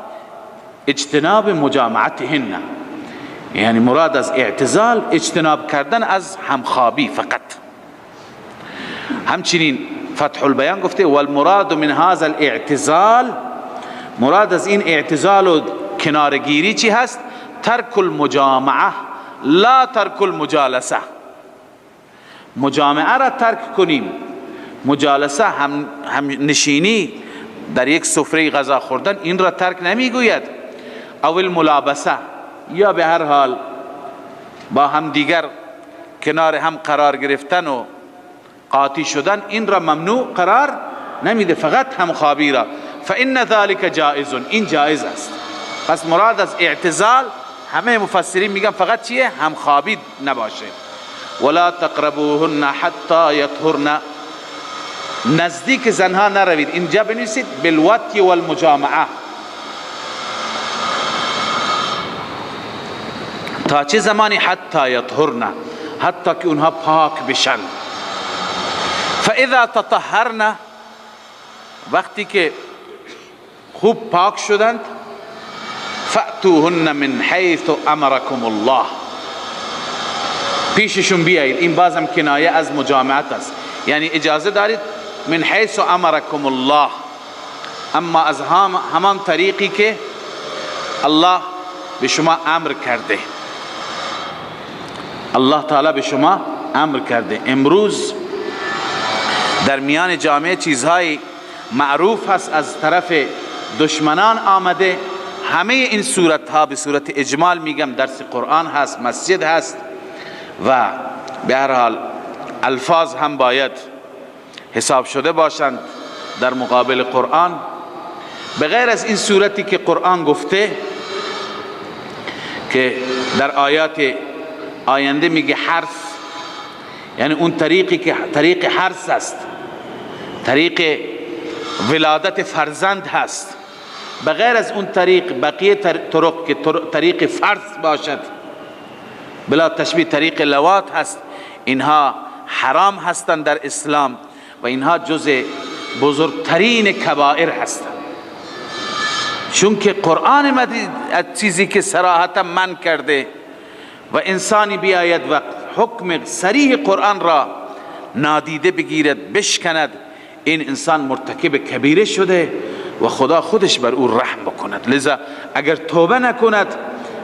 اجتناب مجامعتهن، یعنی مراد از اعتزال اجتناب کردن از همخوابی فقط. همچنین فتح البیان گفته والمراد من هذا الاعتزال، مراد از این اعتزال و کنارگیری چی هست؟ ترک المجامعه لا ترک المجالسه. مجامعه را ترک کنیم، مجالسه هم نشینی در یک سفره غذا خوردن این را ترک نمیگوید، او الملابسه یا به هر حال با هم دیگر کنار هم قرار گرفتن و قاطی شدن این را ممنوع قرار نمیده، فقط همخوابی را. فإن ذلك جائز، این جائز است. پس مراد از اعتزال همه مفسرین میگن فقط چیه؟ همخوابی نباشه. ولا تقربوهن حتی یطهرن، نزدیک زنها نروید. اینجا بنویسید بالوطی والمجامعه. تا چه زمانی؟ حتی یطهرن، حتی که اونها پاک بشن. فاذا تطهرن، وقتی که خوب پاک شدند، فأتوهن من حیث امرکم الله، پیششون بیایید. این بازم کنایه از مجامعت است، یعنی اجازه دارید من حیث امرکم الله، اما از همان طریقی که الله به شما امر کرده، الله تعالی به شما امر کرده. امروز در میان جامعه چیزهای معروف هست از طرف دشمنان آمده، همه این صورت ها به صورت اجمال میگم، درس قرآن هست، مسجد هست و به هر حال الفاظ هم باید حساب شده باشند در مقابل قرآن. به غیر از این صورتی که قرآن گفته که در آیات آینده میگه حرث، یعنی اون طریقی که طریق حرث است، طریق ولادت فرزند هست، بغیر از اون طریق بقیه طرق که طریق فرض باشد، بلا تشبیه طریق لواط هست، اینها حرام هستند در اسلام و اینها جز بزرگترین کبائر هستند، چون که قرآن مجید چیزی که صراحتا من کرده و انسانی بیاید و حکم صریح قرآن را نادیده بگیرد، بشکند، این انسان مرتکب کبیره شده و خدا خودش بر او رحم بکند. لذا اگر توبه نکند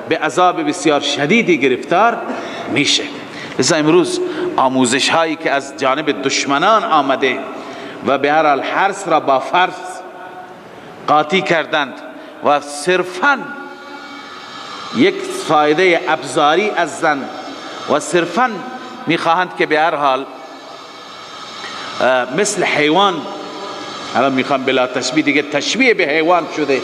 به عذاب بسیار شدیدی گرفتار میشه. لذا امروز آموزش هایی که از جانب دشمنان آمده و به هر حال حرث را با فرض قاطی کردند و صرفا یک فایده ابزاری از زن و صرفا میخواهند که به هر حال مثل حیوان، الان میخوام بلا تشبیه دیگه، تشبیه به حیوان شده،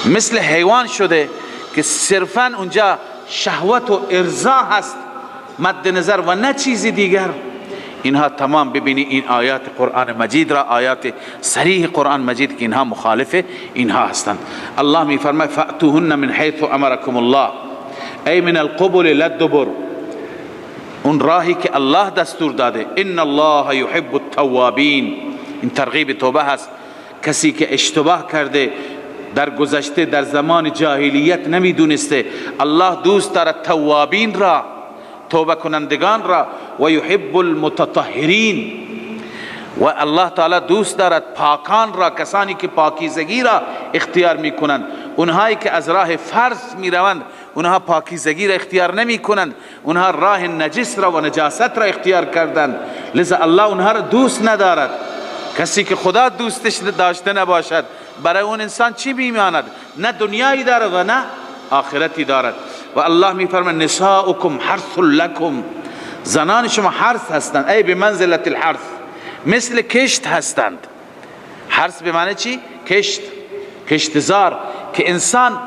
مثل حیوان شده که صرفا اونجا شهوت و ارضا هست مد نظر و نه چیزی دیگر. اینها تمام ببینی این آیات قرآن مجید را، آیات صریح قرآن مجید که اینها مخالف اینها هستند. الله میفرماید فأتوهن من حیث امرکم الله، ای من القبل للدبر، اون راهی که الله دستور داده. ان الله یحب التوابین، این ترغیب توبه هست. کسی که اشتباه کرده در گذشته، در زمان جاهلیت نمیدونسته، الله دوست دارد توابین را، توبه کنندگان را، و یحب المتطهرین، و الله تعالی دوست دارد پاکان را، کسانی که پاکیزگی را اختیار میکنند. اونهایی که از راه فرض میروند اونها پاکیزگی را اختیار نمیکنند، اونها راه نجس را و نجاست را اختیار کردند، لذا الله اونها را دوست ندارد. کسی که خدا دوستش داشته نباشد برای اون انسان چی میماند؟ نه دنیایی دارد و نه آخرتی دارد. و الله میفرماید نساؤکم حرث لکم، زنان شما حرث هستند، ای به منزلت الحرث، مثل کشت هستند. حرث به معنی چی؟ کشت، کشتزار، که انسان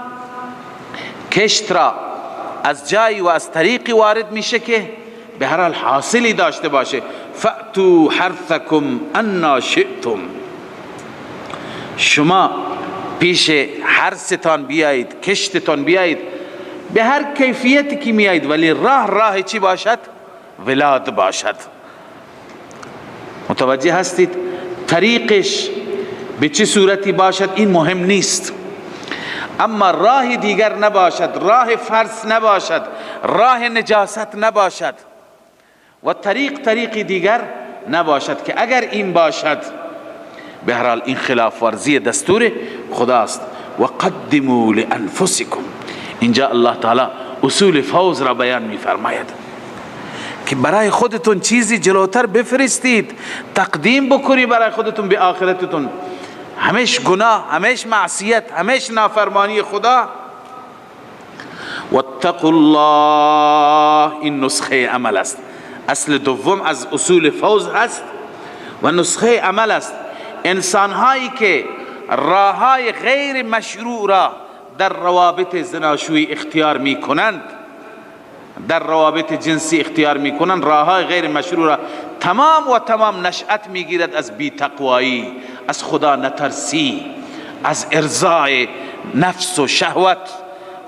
کشت را از جایی و از طریقی وارد میشه که به هر حال حاصلی داشته باشه. فأتوا حرثکم انا شئتم، شما پیش حرثتان بیایید، کشتتان بیایید، به هر کیفیتی که میایید، ولی راه راه چی باشد؟ ولاد باشد. متوجه هستید؟ طریقش به چه صورتی باشد این مهم نیست، اما راه دیگر نباشد، راه فرس نباشد، راه نجاست نباشد و طریق طریق دیگر نباشد که اگر این باشد به هر حال این خلاف ورزی دستور خداست. و قدموا لانفسکم، اینجا الله تعالی اصول فوز را بیان میفرماید که برای خودتون چیزی جلوتر بفرستید، تقدیم بکنی برای خودتون به آخرتتون. همیش گناه، همیش معصیت، همیش نافرمانی خدا. واتقوا الله، این نسخه عمل است. اصل دوم از اصول فوز است و نسخه عمل است. انسانهایی که راههای غیر مشروع را در روابط زناشویی اختیار میکنند، در روابط جنسی اختیار میکنند، راههای غیر مشروع را تمام و تمام نشأت میگیرد از بی تقوایی، از خدا نترسی، از ارضای نفس و شهوت،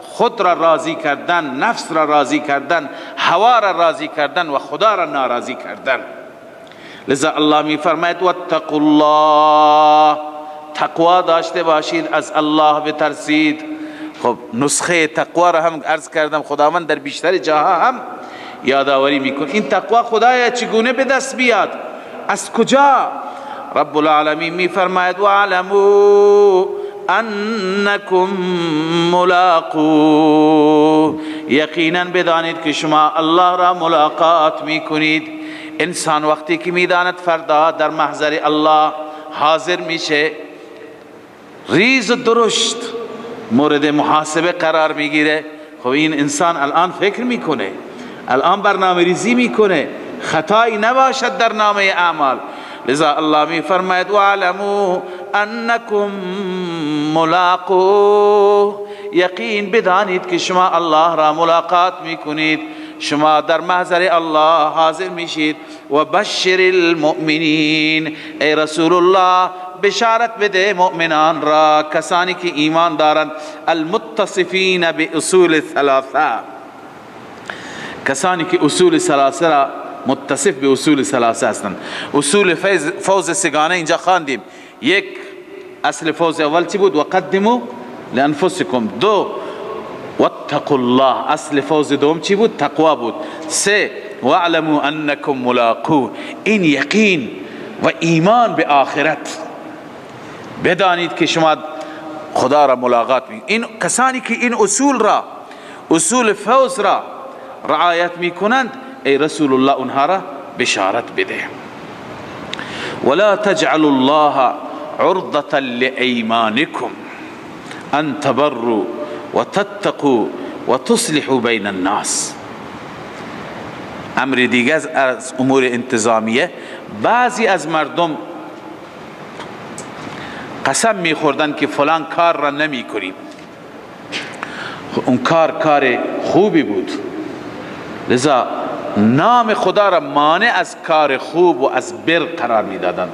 خود را راضی کردن، نفس را راضی کردن، هوا را راضی کردن و خدا را ناراضی کردن. لذا الله می فرماید واتقوا الله، تقوا داشته باشید، از الله بترسید. خب نسخه تقوا را هم عرض کردم، خداوند در بیشتر جاها هم یادآوری میکنه این تقوا خدایا چگونه به دست بیاد، از کجا؟ رب العالمین می فرماید واعلموا انکم ملاقو، یقینا بدانید که شما الله را ملاقات میکنید. انسان وقتی که میداند فردا در محضر الله حاضر میشه، ریز و درشت مورد محاسبه قرار میگیره. خب این انسان الان فکر میکنه، الان برنامه ریزی میکنه، خطایی نباشد در نامه اعمال. لذا الله می فرماید واعلموا انکم ملاقو، یقین بدانید که شما الله را ملاقات میکنید، شما در محضر الله حاضر میشید. و بشر المؤمنین، ای رسول الله بشارت بده مؤمنان را، کسانی که ایمان دارند، المتصفین باصول ثلاثه، کسانی که اصول ثلاثه را متصف به اصول ثلاثه هستند. اصول فوز سگانه اینجا خواندیم. یک، اصل فوز اول چی بود؟ وقدموا لانفسکم. دو، واتقوا الله. اصل فوز دوم چی بود؟ تقوا بود. سه، واعلموا انکم ملاقو. این یقین و ایمان به آخرت، بدانید که شما خدا را ملاقات می. این کسانی که این اصول را، اصول فوز را رعایت میکنند، ای رسول الله اونها را بشارت بده. ولا تجعلوا الله عرضة لأيمانكم ان تبروا وتتقوا وتصلحوا بین الناس. امر دیگه از امور انتظامیه، بعضی از مردم قسم میخوردن که فلان کار را نمی کنیم. اون کار کار خوبی بود، لذا نام خدا را مانع از کار خوب و از بر قرار میدادند.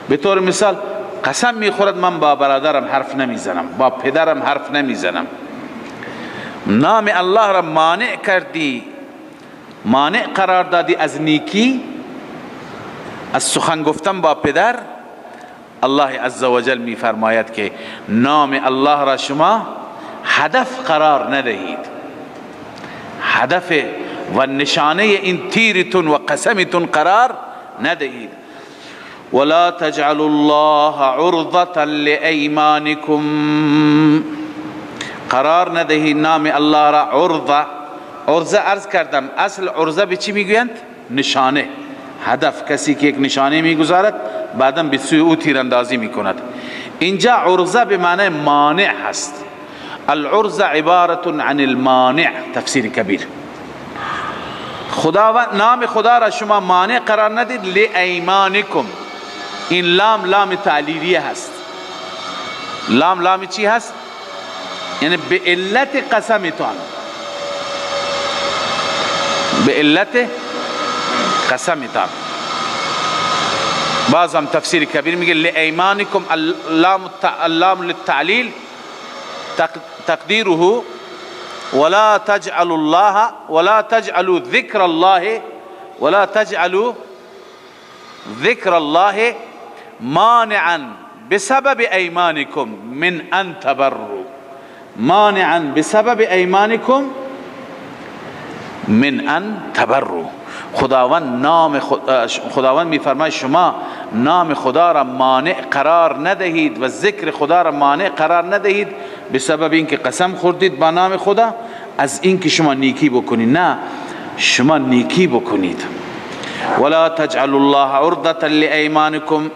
به طور مثال قسم میخورد من با برادرم حرف نمیزنم، با پدرم حرف نمیزنم. نام الله را مانع کردی، مانع قرار دادی از نیکی، از سخن گفتن با پدر. الله عزوجل میفرماید که نام الله را شما هدف قرار ندهید، هدف و نشانه این تیرتون و قسمتون قرار ندهید. ولا تجعلوا الله عرضة لأيمانكم، قرار ندهید نام الله را عرضه. عرضه عرض کردم، اصل عرضه به چی میگویند؟ نشانه، هدف. کسی که یک نشانه میگذارد بعدا به سوی او تیراندازی میکند. اینجا عرضه به معنی مانع هست. العرضه عبارت عن المانع، تفسیر کبیر. خدا نام خدا را شما مانع قرار ندید لایمانکم. این لام لام تعلیلیه هست. لام لام چی هست؟ یعنی به علت قسمتان، به علت قسمتان. بعض هم تفسیر کبیر میگه لایمانکم، اللام للتعلیل تقدیره ولا تجعلوا الله ولا تجعلوا ذکر الله ولا تجعلوا ذکر الله مانعا بسبب ایمانکم من ان تبروا، مانعا بسبب ایمانکم من ان تبروا. خداوند نام خداوند میفرماید شما نام خدا را مانع قرار ندهید و ذکر خدا را مانع قرار ندهید به سبب اینکه قسم خوردید با نام خدا از اینکه شما نیکی بکنید. نه، شما نیکی بکنید. ولا تجعلوا الله عرضة لأیمانکم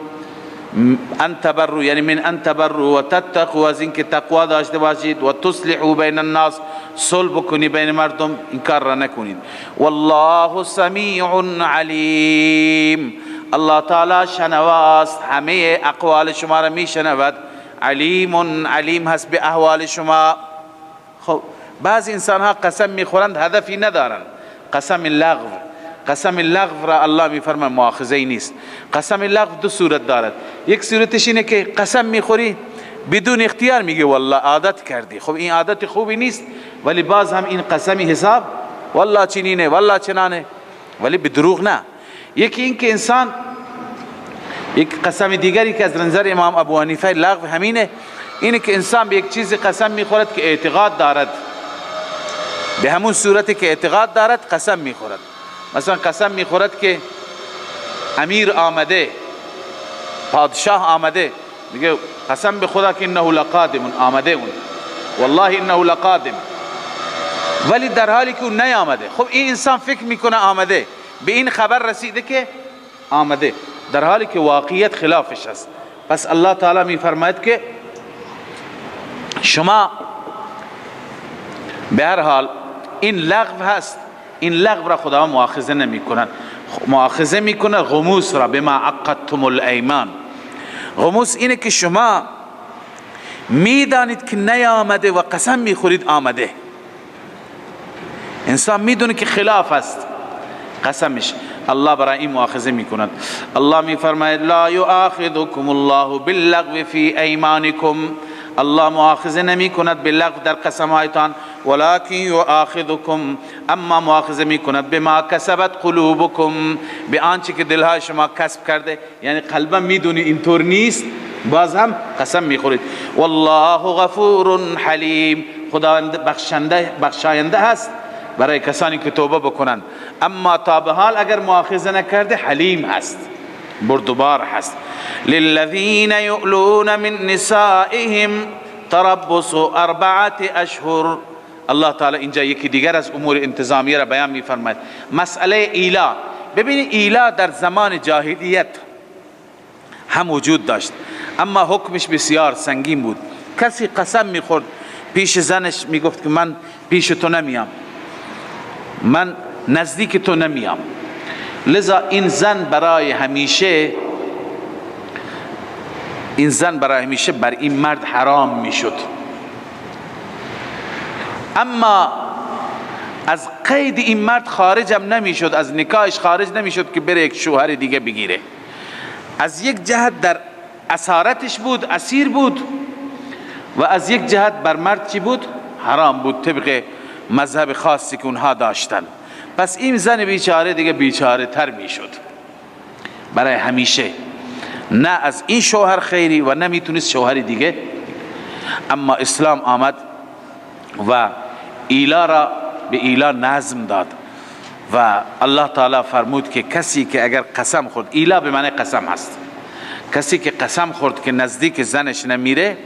ان تبروا، یعنی من ان تبروا و تتقوا، از اینکه تقوا داشته باشید، و تصلحوا بین الناس، صلح بکنی بین مردم، این کار را نکنید. والله سمیع علیم، الله تعالی شنواست، همه اقوال شما را میشنود، علیم علیم هست به احوال شما. خب بعض انسان ها قسم میخورند هدفی ندارند، قسم لغو. قسم لغو را الله میفرماید مؤاخذه نیست. قسم لغو دو صورت دارد. یک صورتش اینه که قسم میخوری بدون اختیار، میگه والله عادت کردی. خب این عادت خوبی نیست، ولی باز هم این قسمی حساب والله چنینه والله چنانه، ولی به دروغ نه. یکی این که انسان یک قسم دیگری که از نظر امام ابو حنیفه لغو همینه، اینه که انسان به یک چیزی قسم میخورد که اعتقاد دارد، به همون صورتی که اعتقاد دارد قسم میخورد. مثلا قسم میخورد که امیر آمده، پادشاه آمده، میگه قسم به خدا که انه لقادم، آمده اون، والله انه لقادم، ولی در حالی که اون نیامده. خب این انسان فکر میکنه آمده، به این خبر رسیده که آمده، در حالی که واقعیت خلافش است. پس الله تعالی میفرماید که شما به هر حال این لغو هست، این لغو را خدا مؤاخذه نمی کنند، مؤاخذه میکنه غموس را، بما عقدتم الایمان. غموس اینه که شما میدانید که نیامده و قسم میخورید آمده. انسان میدونه که خلاف است قسمش، الله برای این مؤاخذه میکند. الله میفرماید لا یؤاخذکم الله باللغو فی ایمانکم، الله مؤاخذه نمی کند باللغو در قسمهایتان، ولکن یؤاخذکم، اما مؤاخذه می کند بما کسبت قلوبکم، به آنچه که دلهای شما کسب کرده، یعنی قلبا میدونی اینطور نیست، باز هم قسم میخورید. والله غفور حلیم، خداوند بخشاینده هست برای کسانی که توبه بکنند، اما تا به حال اگر مؤاخذه نکرده حلیم هست، بردبار هست. للذین یؤلون من نسائهم تربص 4 اشهر. الله تعالی اینجا یکی دیگر از امور انتظامیه را بیان می‌فرماید، مسئله ایلا. ببینید ایلا در زمان جاهلیت هم وجود داشت، اما حکمش بسیار سنگین بود. کسی قسم میخورد پیش زنش، میگفت که من پیش تو نمیام، من نزدیک تو نمیام، لذا این زن برای همیشه، این زن برای همیشه بر این مرد حرام میشد. اما از قید این مرد خارج هم نمیشد، از نکاحش خارج نمیشد که بره یک شوهر دیگه بگیره. از یک جهت در اسارتش بود، اسیر بود، و از یک جهت بر مرد چی بود؟ حرام بود طبق مذهب خاصی که اونها داشتن. پس این زن بیچاره دیگه بیچاره تر میشد برای همیشه، نه از این شوهر خیری و نه میتونست شوهر دیگه. اما اسلام آمد و ایلا را به ایلا نظم داد و الله تعالی فرمود که کسی که اگر قسم خورد، ایلا به معنی قسم هست، کسی که قسم خورد که نزدیک زنش نمیره،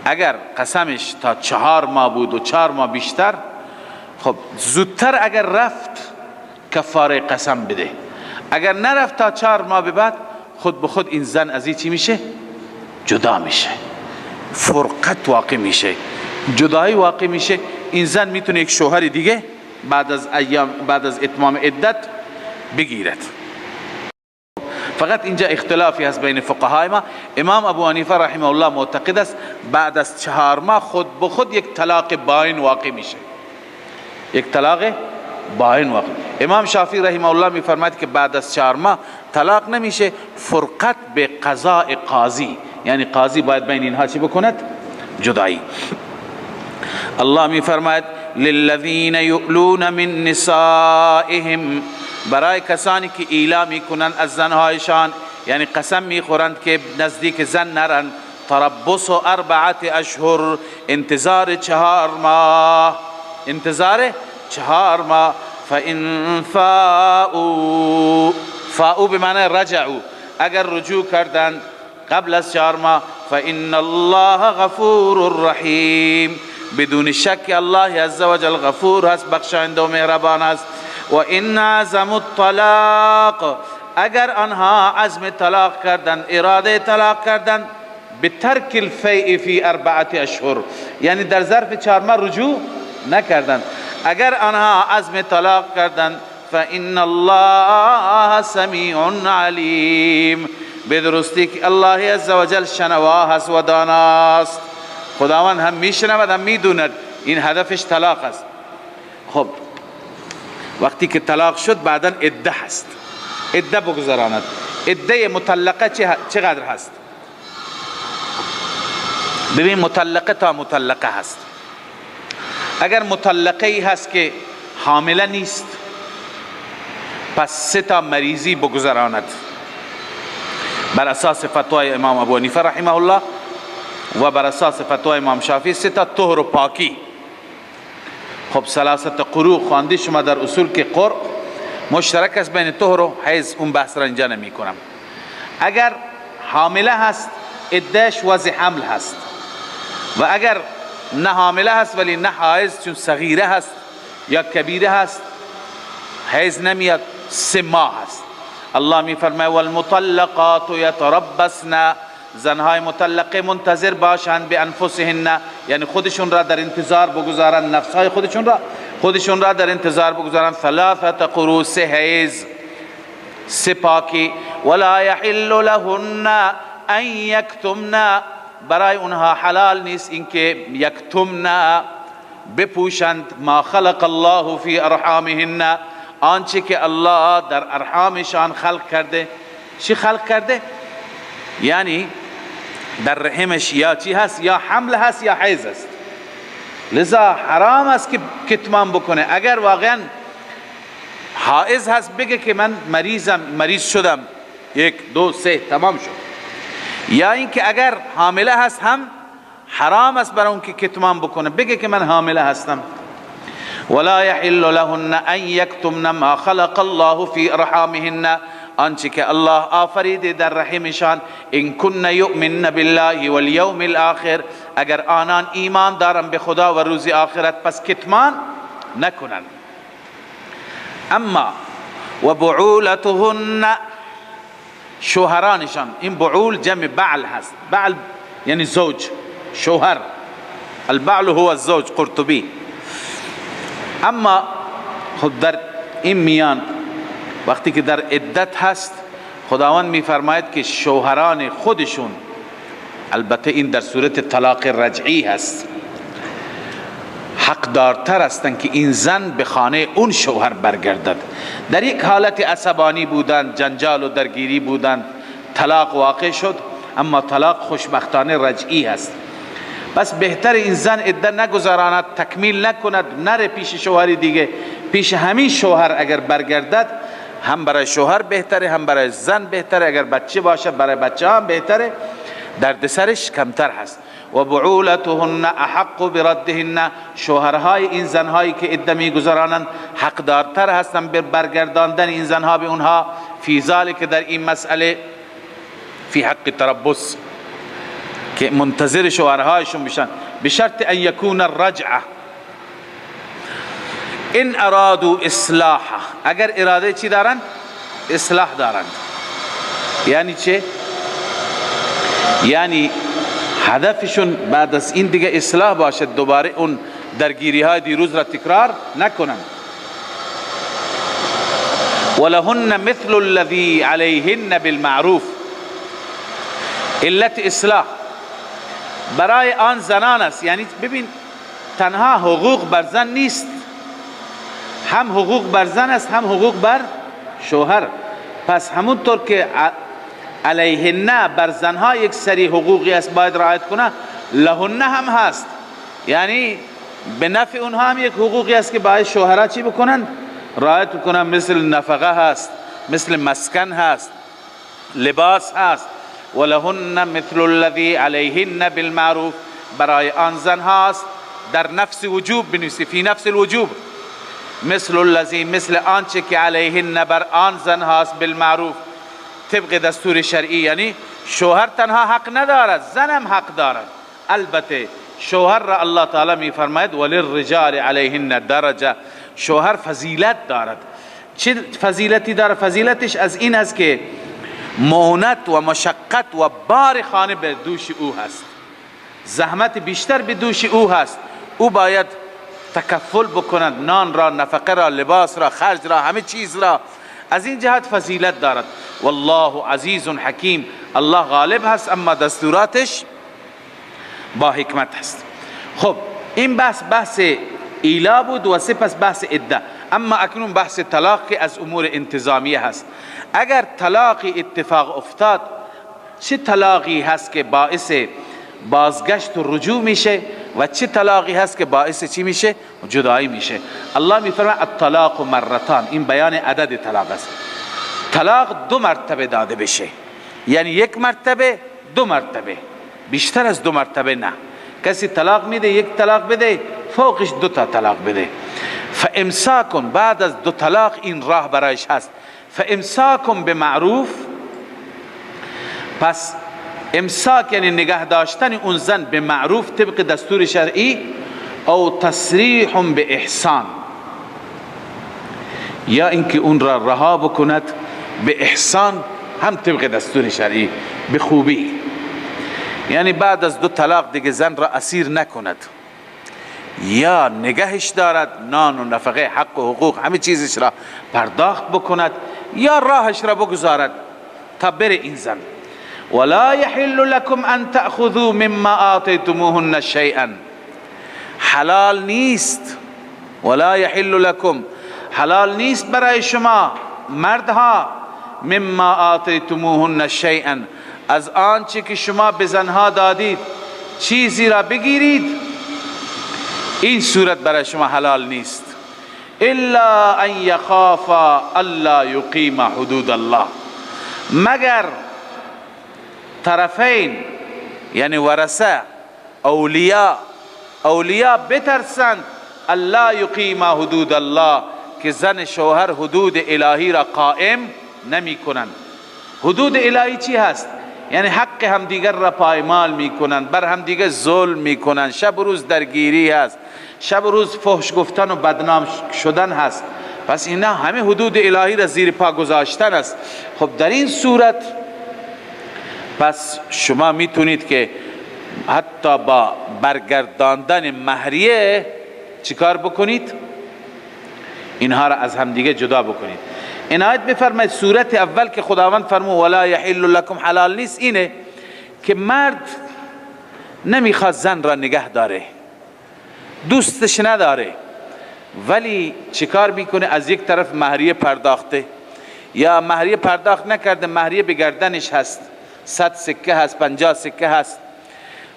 اگر قسمش تا 4 ماه بود و 4 ماه بیشتر، خب زودتر اگر رفت کفاره قسم بده، اگر نرفت تا 4 ماه به بعد، خود به خود این زن از این چی میشه؟ جدا میشه، فرقت واقع میشه، جدایی واقع میشه. این زن میتونه یک شوهر دیگه بعد از ایام، بعد از اتمام عدت بگیرد. فقط اینجا اختلافی هست بین فقهای ما. امام ابو حنیفه رحمه الله معتقد است بعد از 4 ماه خود به خود یک طلاق باین واقع میشه، یک طلاق باین واقع. امام شافعی رحمه الله میفرماید که بعد از 4 ماه طلاق نمیشه، فرقت به قضاء قاضی، یعنی قاضی باید بین اینها چی بکند؟ جدایی. الله می فرماید للذین یؤلون من نسائهم، برای کسانی که ایلا میکنند از زنهایشان، یعنی قسم میخورند که نزدیک زن نرند، تربص اربعة اشهر، انتظار 4 ماه، انتظار 4 ماه. فإن فاؤوا، فاؤوا بمعنی رجعوا، اگر رجوع کردند قبل از 4 ماه، فإن الله غفور رحیم، بدون شک الله عزوجل غفور هست، بخشاینده و مهربان است. و إن عزموا الطلاق، اگر آنها عزم طلاق کردند، اراده طلاق کردند، بترک الفیء فی 4 اشهر، یعنی در ظرف 4 ماه رجوع نکردند، اگر آنها عزم طلاق کردند، فإن الله سمیع علیم، بدرستی که الله عزوجل شنوا هست و داناست. خداوند هم میشنود هم میدوند این هدفش طلاق است. خب وقتی که طلاق شد بعدا عده هست، عده بگذراند. عده مطلقه چقدر هست؟ ببین مطلقه تا مطلقه هست. اگر مطلقه ای هست که حامله نیست، پس 3 تا مریضی بگذراند بر اساس فتوای امام ابو حنیفه رحمه الله و بر اساس فتوای امام شافعی، 3 تا طهر و پاکی. خب 3 قروء خواندی شما در اصول که قرء مشترک است بین طهر و حیض، اون بحث را اینجا نمی کنم. اگر حامله هست عدهش وضع حمل هست، و اگر نه حامله هست ولی نه حائض، چون صغیره هست یا کبیره هست حیض نمیاد، 3 ماه هست. الله می فرماید والمطلقات یتربصن، زنهای مطلقه منتظر باشند، به انفسهن، یعنی خودشون را در انتظار بگذارند، نفسهای خودشون را در انتظار بگذارند، 3 قروء، 3 حیض، 3 پاکی. ولا یحل لهن ان یکتمن، برای اونها حلال نیست اینکه یکتمن بپوشند، ما خلق الله فی ارحامهن، آنچه که الله در ارحامشان خلق کرده. چی خلق کرده؟ یعنی در رحمش یا چی هست، یا حمل هست یا حیض است. لذا حرام است که کتمان بکنه. اگر واقعا حائض هست بگه که من مریضم، مریض شدم، 1 2 3 تمام شد. یا اینکه اگر حامله هست هم حرام است برای اون که کتمان بکنه، بگه که من حامله هستم. ولا یحل لهن ان یکتمن ما خلق الله فی ارحامهن، آنچه که الله آفریده در رحمشان، ان کن یؤمن بالله والیوم الاخر، اگر آنان ایمان دارن به خدا و روز آخرت پس کتمان نکنند. اما و بعولتهن، شوهرانشان، این بعول جمع بعل هست، بعل یعنی زوج، شوهر، البعل هو الزوج، قرطبی. اما خود در این میان وقتی که در عدت هست، خداوند میفرماید که شوهران خودشون، البته این در صورت طلاق رجعی هست، حقدارتر هستند که این زن به خانه اون شوهر برگردد. در یک حالت عصبانی بودند، جنجال و درگیری بودند، طلاق واقع شد، اما طلاق خوشبختانه رجعی هست. بس بهتر این زن عده نگذراند، تکمیل نکند، نره پیش شوهری دیگه، پیش همین شوهر اگر برگردد هم برای شوهر بهتره، هم برای زن بهتره، اگر بچه باشه برای بچه هم بهتره، دردسرش کمتر هست. و بعولتهن احق بردهن، شوهرهای این زنهایی که عده میگذرانند حقدارتر هستند به برگرداندن این زنها به اونها، فی ذلک، در این مسئله، فی حق تربص، که منتظر شوهرهایشون بشن، به شرط ان یکون الرجعه ان ارادوا اصلاحه، اگر اراده چی دارند؟ اصلاح دارند. یعنی چه؟ یعنی هدفشون بعد از این دیگه اصلاح باشد، دوباره اون درگیری های دیروز را تکرار نکنند. ولهن مثل الذی علیهن بالمعروف، علت اصلاح برای آن زنان است. یعنی ببین تنها حقوق بر زن نیست، هم حقوق بر زن است هم حقوق بر شوهر. پس همونطور که علیهن بر زنها یک سری حقوقی است باید رعایت کنه، لهن هم هست. یعنی به نفع اونها هم یک حقوقی است که باید شوهرها چی بکنند؟ رعایت بکنند. مثل نفقه هست، مثل مسکن هست، لباس هست. ولهن مثل الذی علیهن بالمعروف، برای آن زن هاست در نفس وجوب، بنویسی فی نفس الوجوب، مثل الذی، مثل آنچه که علیهن بر آن زن هاست، بالمعروف، طبق دستور شرعی. یعنی شوهر تنها حق ندارد، زنم حق دارد. البته شوهر را الله تعالی می فرماید وللرجال علیهن درجه، شوهر فضیلت دارد. چه فضیلتی دارد؟ فضیلتش از این است که مهنت و مشقت و بار خانه به دوش او هست، زحمت بیشتر به دوش او هست. او باید تکفل بکند، نان را، نفقه را، لباس را، خرج را، همه چیز را. از این جهت فضیلت دارد. والله عزیز حکیم، الله غالب هست اما دستوراتش با حکمت هست. خب این بحث ایلا بود و سپس بحث عده. اما اکنون بحث طلاق که از امور انتظامیه هست. اگر طلاقی اتفاق افتاد، چه طلاقی هست که باعث بازگشت و رجوع میشه و چه طلاقی هست که باعث چی میشه؟ جدایی میشه. الله میفرماید الطلاق مرتان، این بیان عدد طلاق است. طلاق دو مرتبه داده بشه، یعنی یک مرتبه، دو مرتبه، بیشتر از دو مرتبه نه. کسی طلاق میده، یک طلاق بده، فوقش دو تا طلاق بده. فامساکن، بعد از دو طلاق این راه برایش هست. فامساکن بمعروف، پس امساک یعنی نگه داشتن اون زن به معروف طبق دستور شرعی، او تسریح به احسان، یا اینکه اون را رها بکند به احسان هم طبق دستور شرعی، به خوبی. یعنی بعد از دو طلاق دیگه زن را اسیر نکند، یا نگهش دارد، نان و نفقه، حق و حقوق، همه چیزش را پرداخت بکند، یا راهش را بگذارد تا بره این زن. ولا يحل لكم ان تأخذوا مما آتيتموهن شيئا، حلال نیست، ولا يحل لكم، حلال نیست برای شما مردها، مما آتيتموهن شيئا، از آنچه که شما به زنها دادید چیزی را بگیرید، این صورت برای شما حلال نیست. الا ان يخافا الا يقيم حدود الله، مگر طرفین یعنی ورثه، اولیاء، اولیاء بترسند الا یقیم حدود الله، که زن شوهر حدود الهی را قائم نمی کنند. حدود الهی چی هست؟ یعنی حق همدیگر را پایمال می کنند، بر همدیگر ظلم می کنند، شب و روز درگیری هست، شب و روز فحش گفتن و بدنام شدن هست. پس اینا همه حدود الهی را زیر پا گذاشتن است. خب در این صورت پس شما میتونید که حتی با برگرداندن مهریه چیکار بکنید؟ اینها را از همدیگه جدا بکنید. عنایت بفرمایید صورت اول که خداوند فرمود ولا یحل لکم، حلال نیست، اینه که مرد نمیخواد زن را نگه داره، دوستش نداره، ولی چیکار میکنه؟ از یک طرف مهریه پرداخته یا مهریه پرداخت نکرده، مهریه به گردنش هست، 100 سکه هست، 50 سکه هست،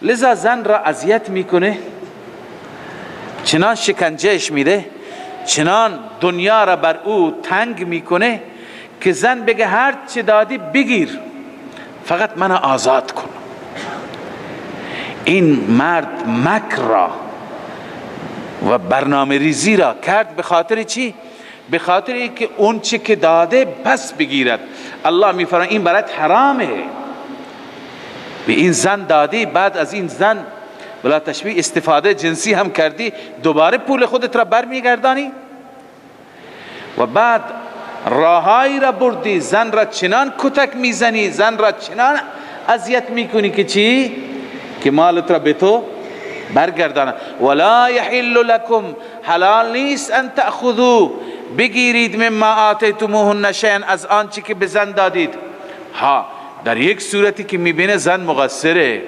لذا زن را اذیت میکنه، چنان شکنجهش میده، چنان دنیا را بر او تنگ میکنه که زن بگه هر چه دادی بگیر، فقط من آزاد کن. این مرد مکر را و برنامه ریزی را کرد به خاطر چی؟ به خاطر اینکه اون چه که داده پس بگیرد. الله میفرماید این برات حرامه، به این زن دادی، بعد از این زن بلا تشبیه استفاده جنسی هم کردی، دوباره پول خودت را برمیگردانی و بعد راهایی را بردی، زن را چنان کتک میزنی، زن را چنان اذیت میکنی که چی؟ که مالت را به تو برگردانه. ولا یحل لکم، حلال نیست ان تأخذوا، بگیرید مما آتیتموهن شیئا، از آنچه که به زن دادید. ها، در یک صورتی که میبینه زن مقصره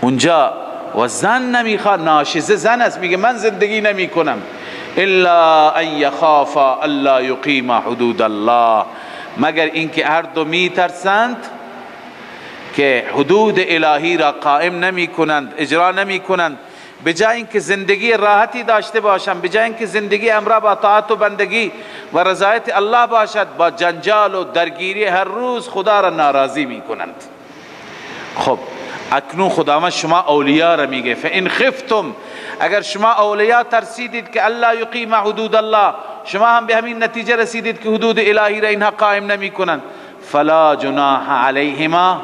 اونجا و زن نمیخواد، ناشزه زن است، میگه من زندگی نمی کنم، الا ان یخافا الا یقیم حدود الله، مگر اینکه هر دو میترسند که حدود الهی را قائم نمی کنند، اجرا نمی کنند. به جای اینکه زندگی راحتی داشته باشند، به جای اینکه زندگی امرا با طاعت و بندگی و رضایت الله باشد، با جنجال و درگیری هر روز خدا را ناراضی میکنند. خب اکنون خداوند شما اولیا را میگه فان خفتم، اگر شما اولیا ترسیدید که الله یقیم حدود الله، شما هم به همین نتیجه رسیدید که حدود الهی را اینها قائم نمی کنند، فلا جناح علیهما،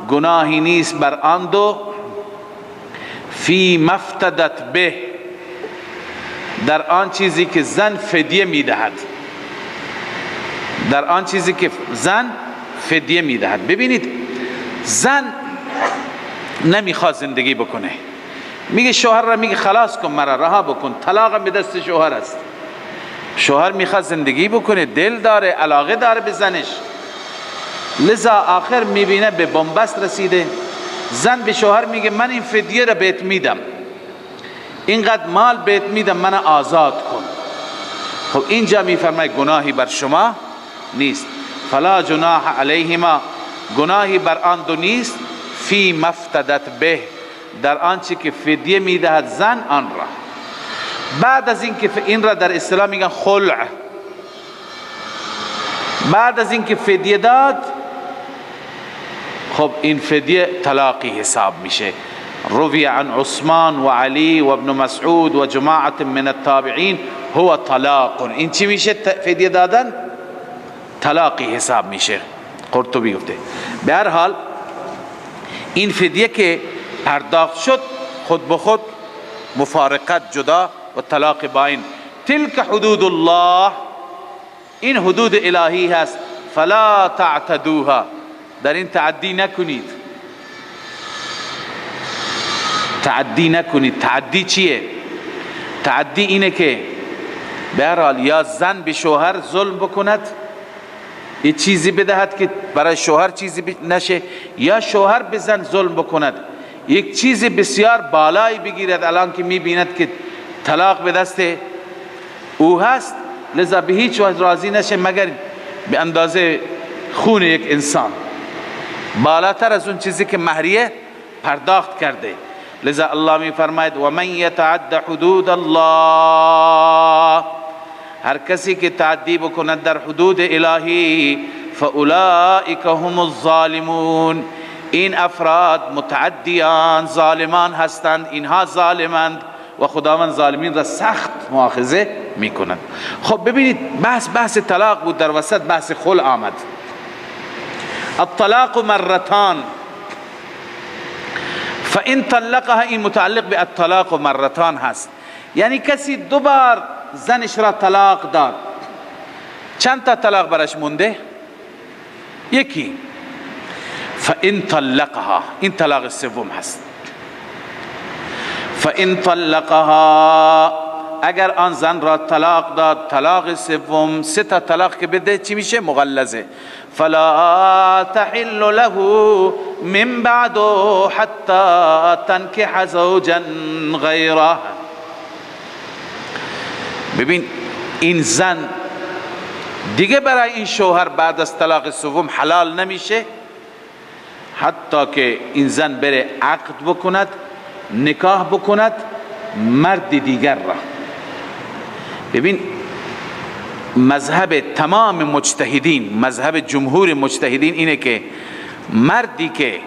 گناهی نیست بر آن دو، فی مفتدت به، در آن چیزی که زن فدیه میدهد، در آن چیزی که زن فدیه میدهد. ببینید زن نمیخواد زندگی بکنه، میگه شوهر را میگه خلاص کن مرا، رها بکن، طلاقم به دست شوهر است. شوهر میخواد زندگی بکنه، دل داره، علاقه داره به زنش، لذا آخر میبینه به بنبست رسیده. زن به شوهر میگه من این فدیه را بهت میدم، اینقدر مال بهت میدم، من آزاد کن. خب اینجا میفرماید گناهی بر شما نیست، فلا جناح علیهما، گناهی بر آن دو نیست، فی مفتدت به، در آنچه که فدیه میدهد زن آن را. بعد از اینکه این را در اصطلاح میگن خلع، بعد از اینکه فدیه داد، خب این فدیه طلاقی حساب میشه. روی عن عثمان و علی و ابن مسعود و جماعت من التابعین هو طلاق. این چی میشه؟ فدیه دادن طلاقی حساب میشه. قرطبی گفته. به هر حال این فدیه که پرداخت شد خود به خود مفارقت جدا و طلاق باین. تلک حدود الله، این حدود الهی هست، فلا تعتدوها، در این تعدی نکنید، تعدی نکنید. تعدی چیه؟ تعدی اینه که به هر حال یا زن به شوهر ظلم بکند، یه چیزی بدهد که برای شوهر چیزی نشه، یا شوهر به زن ظلم بکند، یک چیز بسیار بالایی بگیرد. الان که میبیند که طلاق به دست او هست، لذا به هیچ وجه راضی نشه مگر به اندازه خون یک انسان، بالاتر از اون چیزی که مهریه پرداخت کرده. لذا الله می فرماید و من یتعد حدود الله، هر کسی که تعدی بکند در حدود الهی، فاولئک هم الظالمون، این افراد متعدیان ظالمان هستند، اینها ظالمند و خداوند ظالمین را سخت مؤاخذه میکنند. خب ببینید بحث طلاق بود، در وسط بحث خلع آمد. الطلاق مرتان فان طلقها، این متعلق به الطلاق مرتان هست، یعنی کسی دو بار زنش را طلاق داد، چند تا طلاق برش مونده؟ یکی. فان طلقها، این طلاق سوم هست. فان طلقها، اگر آن زن را طلاق داد، طلاق سوم، سه تا طلاق که بده چی میشه؟ مغلظه. فلا تحل له من بعد حتی تنکح زوجا غیره. ببین این زن دیگه برای این شوهر بعد از طلاق سوم حلال نمیشه حتی که این زن بره عقد بکند، نکاح بکند مرد دیگر را. ببین مذهب تمام مجتهدین، مذهب جمهور مجتهدین اینه که مردی که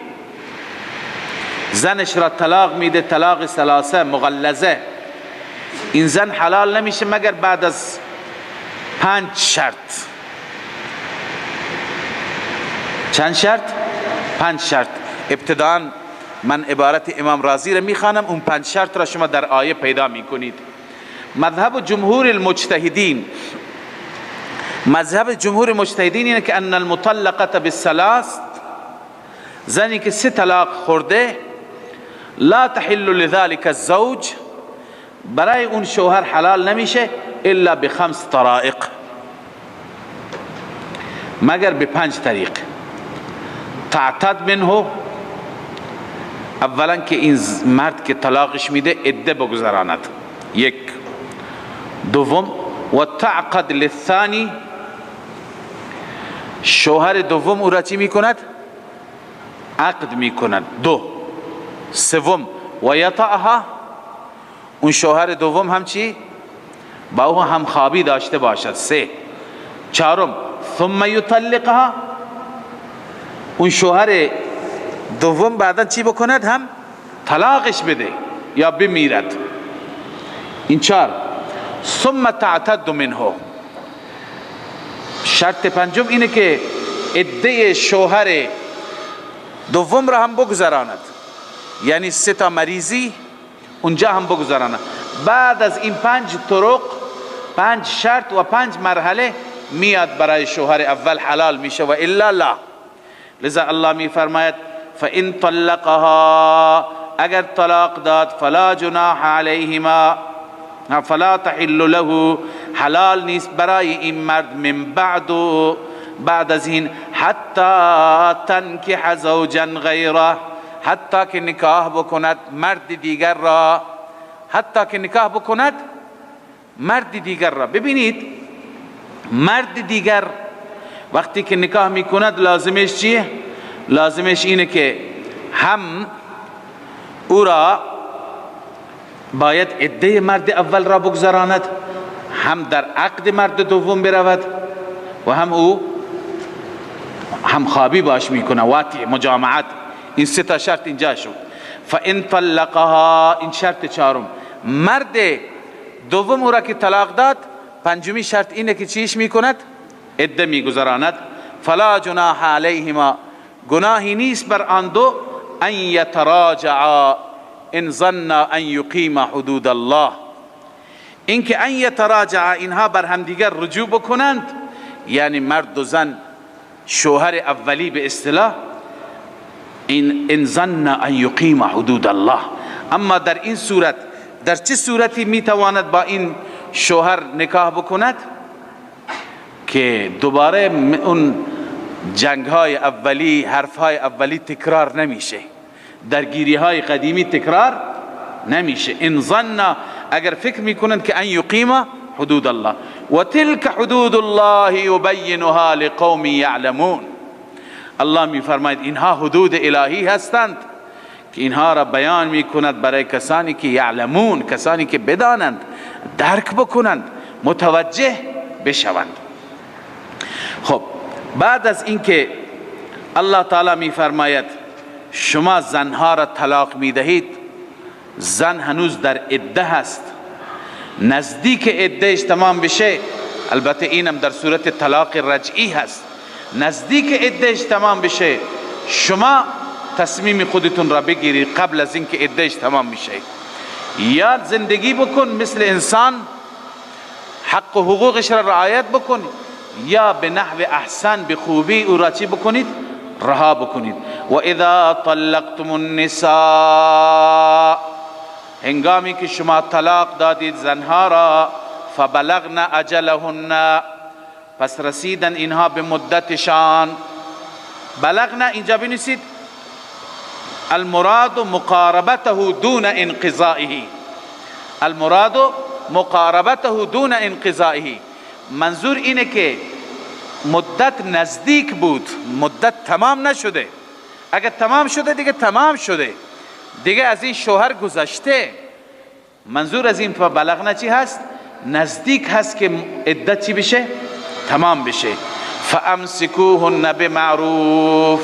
زنش را طلاق میده، طلاق ثلاثه مغلظه، این زن حلال نمیشه مگر بعد از 5 شرط. چند شرط؟ 5 شرط. ابتداء من عبارت امام رازی را میخوانم، اون 5 شرط را شما در آیه پیدا میکنید. مذهب جمهور المجتهدین، مذهب جمهور مجتهدین اینه که ان المطلقه بالثلاث، زنی که 3 طلاق خورده، لا تحل لذلك الزوج، برای اون شوهر حلال نمیشه الا ب5 طرائق، مگر به 5 طریق. تعتد منه، اولا که این مرد که طلاقش میده عده بگذراند، یک. دوم و تعقد للثانی، شوهر دوم او را چی میکند؟ عقد میکند. دو. سوم و یطأها، اون شوهر دوم هم چی؟ با او همخوابی داشته باشد. سه. چهارم، ثم یطلقها، اون شوهر دوم بعدا چی بکند؟ هم طلاقش بده یا بمیرد. این چهار. ثم تعتد منه، شرط پنجم اینه که عده شوهر دوم را هم بگذراند، یعنی سه تا مریضی اونجا هم بگذراند. بعد از این پنج طرق، پنج شرط و پنج مرحله میاد برای شوهر اول حلال میشه و الا لا. لذا الله می فرماید فإن طلقها، اگر طلاق داد، فلا جناح علیهما فلا تحل له، حلال نیست برای این مرد من بعد، بعد از این، حتی تنکح زوجا غیره، حتی که نکاح بکند مرد دیگر را، حتی که نکاح بکند مرد دیگر را. ببینید مرد دیگر وقتی که نکاح میکند لازمش چیه؟ لازمش اینه که هم او را باید عده مرد اول را بگذراند، هم در عقد مرد دوم برود و هم او همخوابی باش میکنه، واطی مجامعت. این سه تا شرط اینجا شد. فان طلقها، این شرط چهارم. مرد دوم او را که طلاق داد، پنجمی شرط اینه که چیش میکند؟ عده میگذراند. فلا جناح علیهما، گناهی نیست بر آن دو، ان یتراجعا ان ظن ان یقیم حدود الله، اینکه ان یتراجعا، اینها بر همدیگر رجوع بکنند، یعنی مرد و زن، شوهر اولی به اصطلاح، ان ظن ان یقیم حدود الله. اما در این صورت، در چه صورتی میتواند با این شوهر نکاح بکند؟ که دوباره اون جنگ های اولی، حرف های اولی تکرار نمیشه، درگیری های قدیمی تکرار نمیشه. ان ظن، اگر فکر میکنند که ان یقیم حدود الله، و تلک حدود الله یبینها لقوم یعلمون. الله میفرماید اینها حدود الهی هستند که اینها را بیان میکند برای کسانی که یعلمون، کسانی که بدانند، درک بکنند، متوجه بشوند. خب بعد از اینکه الله تعالی میفرماید شما زنها را طلاق میدهید، زن هنوز در عده هست، نزدیک عدهش تمام بشه، البته اینم در صورت طلاق رجعی هست، نزدیک عدهش تمام بشه شما تصمیم خودتون را بگیرید قبل از اینکه عدهش تمام میشه، یا زندگی بکن مثل انسان، حق و حقوقش را رعایت بکن، یا به نحو احسن به خوبی او را چی بکنید؟ رها بکنید. و اذا طلقتم النساء، هنگامی که شما طلاق دادید زنها را، فبلغن اجلهن، پس رسیدن اینها به مدتشان. بلغن اینجا بنویسید المراد مقاربته دون انقضائه، المراد مقاربته دون انقضائه، منظور اینه که مدت نزدیک بود، مدت تمام نشده. اگر تمام شده دیگه تمام شده، دیگه از این شوهر گذشته. منظور از این بلغنا چی هست؟ نزدیک هست که عدت چی بشه؟ تمام بشه. فامسکوهن بمعروف،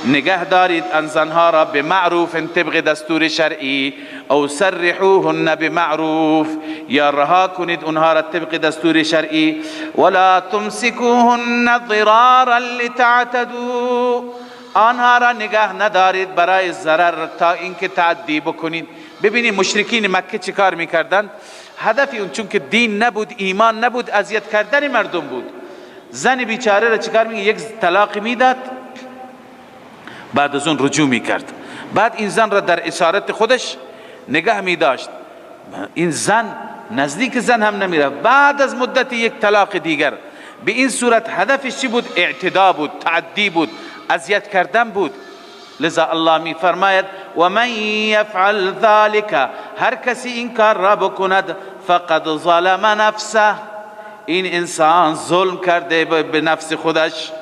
نگه دارید ان زنها را به معروف، طبق دستور شرعی، او سرحوهن بمعروف، یا رها کنید اونها را طبق دستور شرعی. ولا تمسکوهن ضرارا لتعتدوا، آنها را نگه ندارید برای ضرر تا اینکه تعدی بکنید. ببینید مشرکین مکه چه کار میکردند؟ هدف اون چون که دین نبود، ایمان نبود، اذیت کردن مردم بود. زن بیچاره را چیکار میگه؟ یک طلاق میداد، بعد از اون رجوع میکرد، بعد این زن را در اسارت خودش نگه میداشت. این زن نزدیک زن هم نمیرفت. بعد از مدت یک طلاق دیگر، به این صورت هدفش چی بود؟ اعتدا بود، تعدی بود، اذیت کردن بود. لذا الله می فرماید و من یفعل ذلك، هر کسی این کار را بکند، فقد ظلم نفسه، این انسان ظلم کرده به نفس خودش،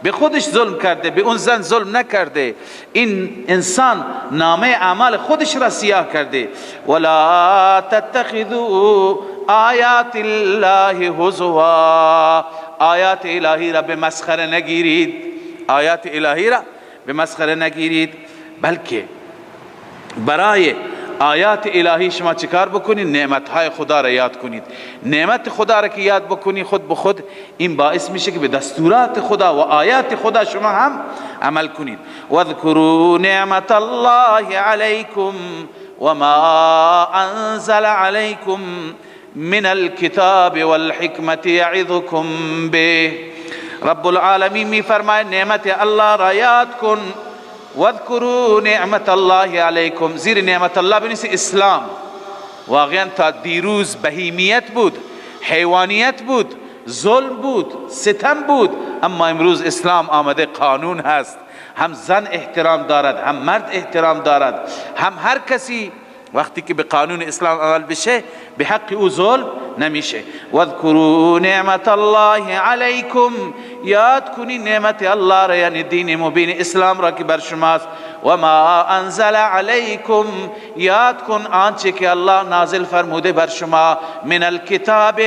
به خودش ظلم کرده، به اون زن ظلم نکرده. این انسان نامه اعمال خودش را سیاه کرده. ولا تتخذوا آیات الله هزوا، آیات الهی را به مسخره نگیرید، آیات الهی را به مسخره نگیرید، بلکه برای آیات الهی شما چیکار بکنید؟ نعمتهای خدا را یاد کنید. نعمت خدا را که یاد بکنی، خود به خود این باعث میشه که به دستورات خدا و آیات خدا شما هم عمل کنید. واذکروا نعمت الله علیکم وما انزل علیکم من الكتاب والحکمت یعظکم به. رب العالمین میفرماید نعمت الله را یاد کن. واذکروا نعمت الله علیکم، زیر نعمت الله بنویسید اسلام. واقعا تا دیروز بهیمیت بود، حیوانیت بود، ظلم بود، ستم بود، اما امروز اسلام آمده، قانون هست، هم زن احترام دارد، هم مرد احترام دارد، هم هر کسی وقتی که به قانون اسلام عمل بشه به حق او ظلم نمیشه. واذکروا نعمت الله علیکم، یاد کنی نعمت الله را، یعنی دین مبین اسلام را که بر شماست. و ما انزل علیکم، یاد کن آنچه که الله نازل فرموده بر شما، من الکتاب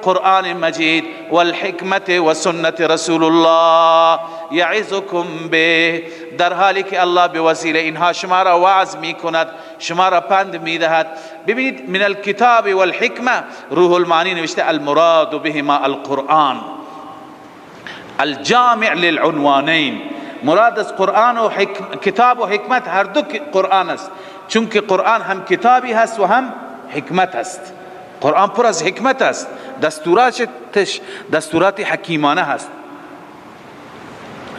قرآن مجید، والحکمت و سنت رسول الله، یعظکم به، در حالی که الله به وسیله اینها شما را وعظ می کند، شما را پند می دهد. ببینید من الکتاب والحکمه، روح المعانی نوشته المراد بهما القرآن الجامع للعنوانین. مراد از قرآن و کتاب و حکمت هر دو قرآن است، چون که قرآن هم کتابی هست و هم حکمت است. قرآن پر از حکمت است، دستوراتش دستورات حکیمانه هست.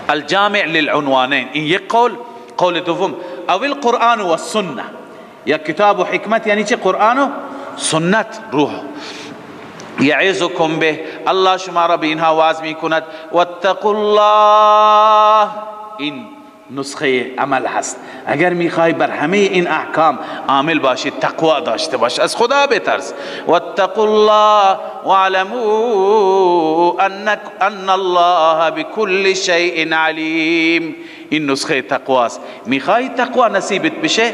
الجامع للعنوانین، این یک قول. قول دوم او القرآن و السنه، یا کتاب و حکمت یعنی چه؟ قرآن و سنت. روح یعظکم به، الله شما را به اینها وعظ می کند. واتقوا الله، این نسخه عمل هست. اگر میخوای بر همه این احکام عامل باشی، تقوا داشته باش، از خدا بترس. واتقوا الله واعلموا ان الله بكل شیء علیم. این نسخه تقواست. میخوای تقوا نصیبت بشه،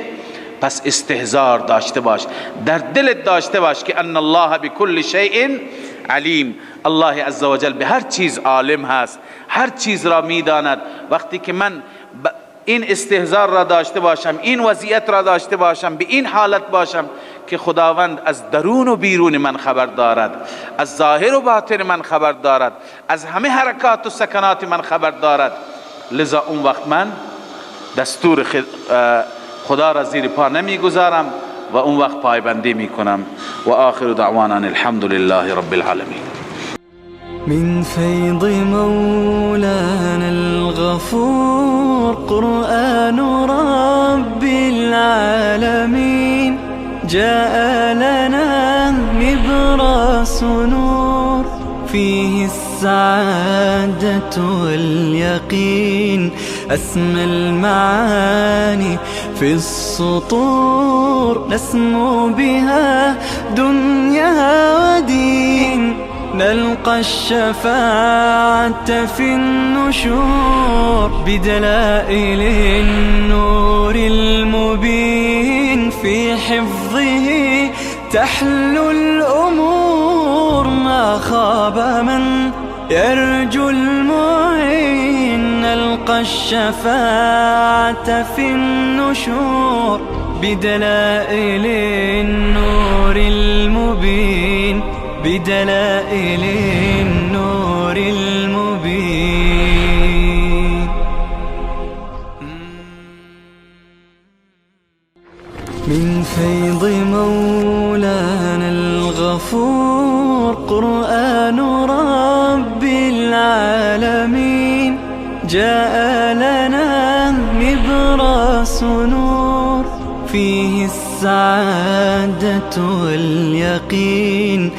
پس استحضار داشته باش، در دلت داشته باش که ان الله بكل شیء علیم. الله عزوجل به هر چیز عالم هست، هر چیز را میداند. وقتی که من این استحضار را داشته باشم، این وضعیت را داشته باشم، به این حالت باشم که خداوند از درون و بیرون من خبر دارد، از ظاهر و باطن من خبر دارد، از همه حرکات و سکنات من خبر دارد، لذا اون وقت من دستور خدا را زیر پا نمیگذارم و اون وقت پایبندی میکنم. و آخر دعوانا الحمد لله رب العالمین. من فیض مولانا الغفور قرآن رب العالمین جاء لنا نبراس نور فيه السعادة واليقين أسمى المعاني في السطور نسمو بها دنيا ودين نلقى الشفاعة في النشور بدلائل النور المبين في حفظه تحلو الأمور ما خاب من يرجو المعين نلقى الشفاعة في النشور بدلائل النور المبين بدلائل النور المبين. من فيض مولانا الغفور قرآن رب العالمين جاء لنا نبراس نور فيه السعادة واليقين.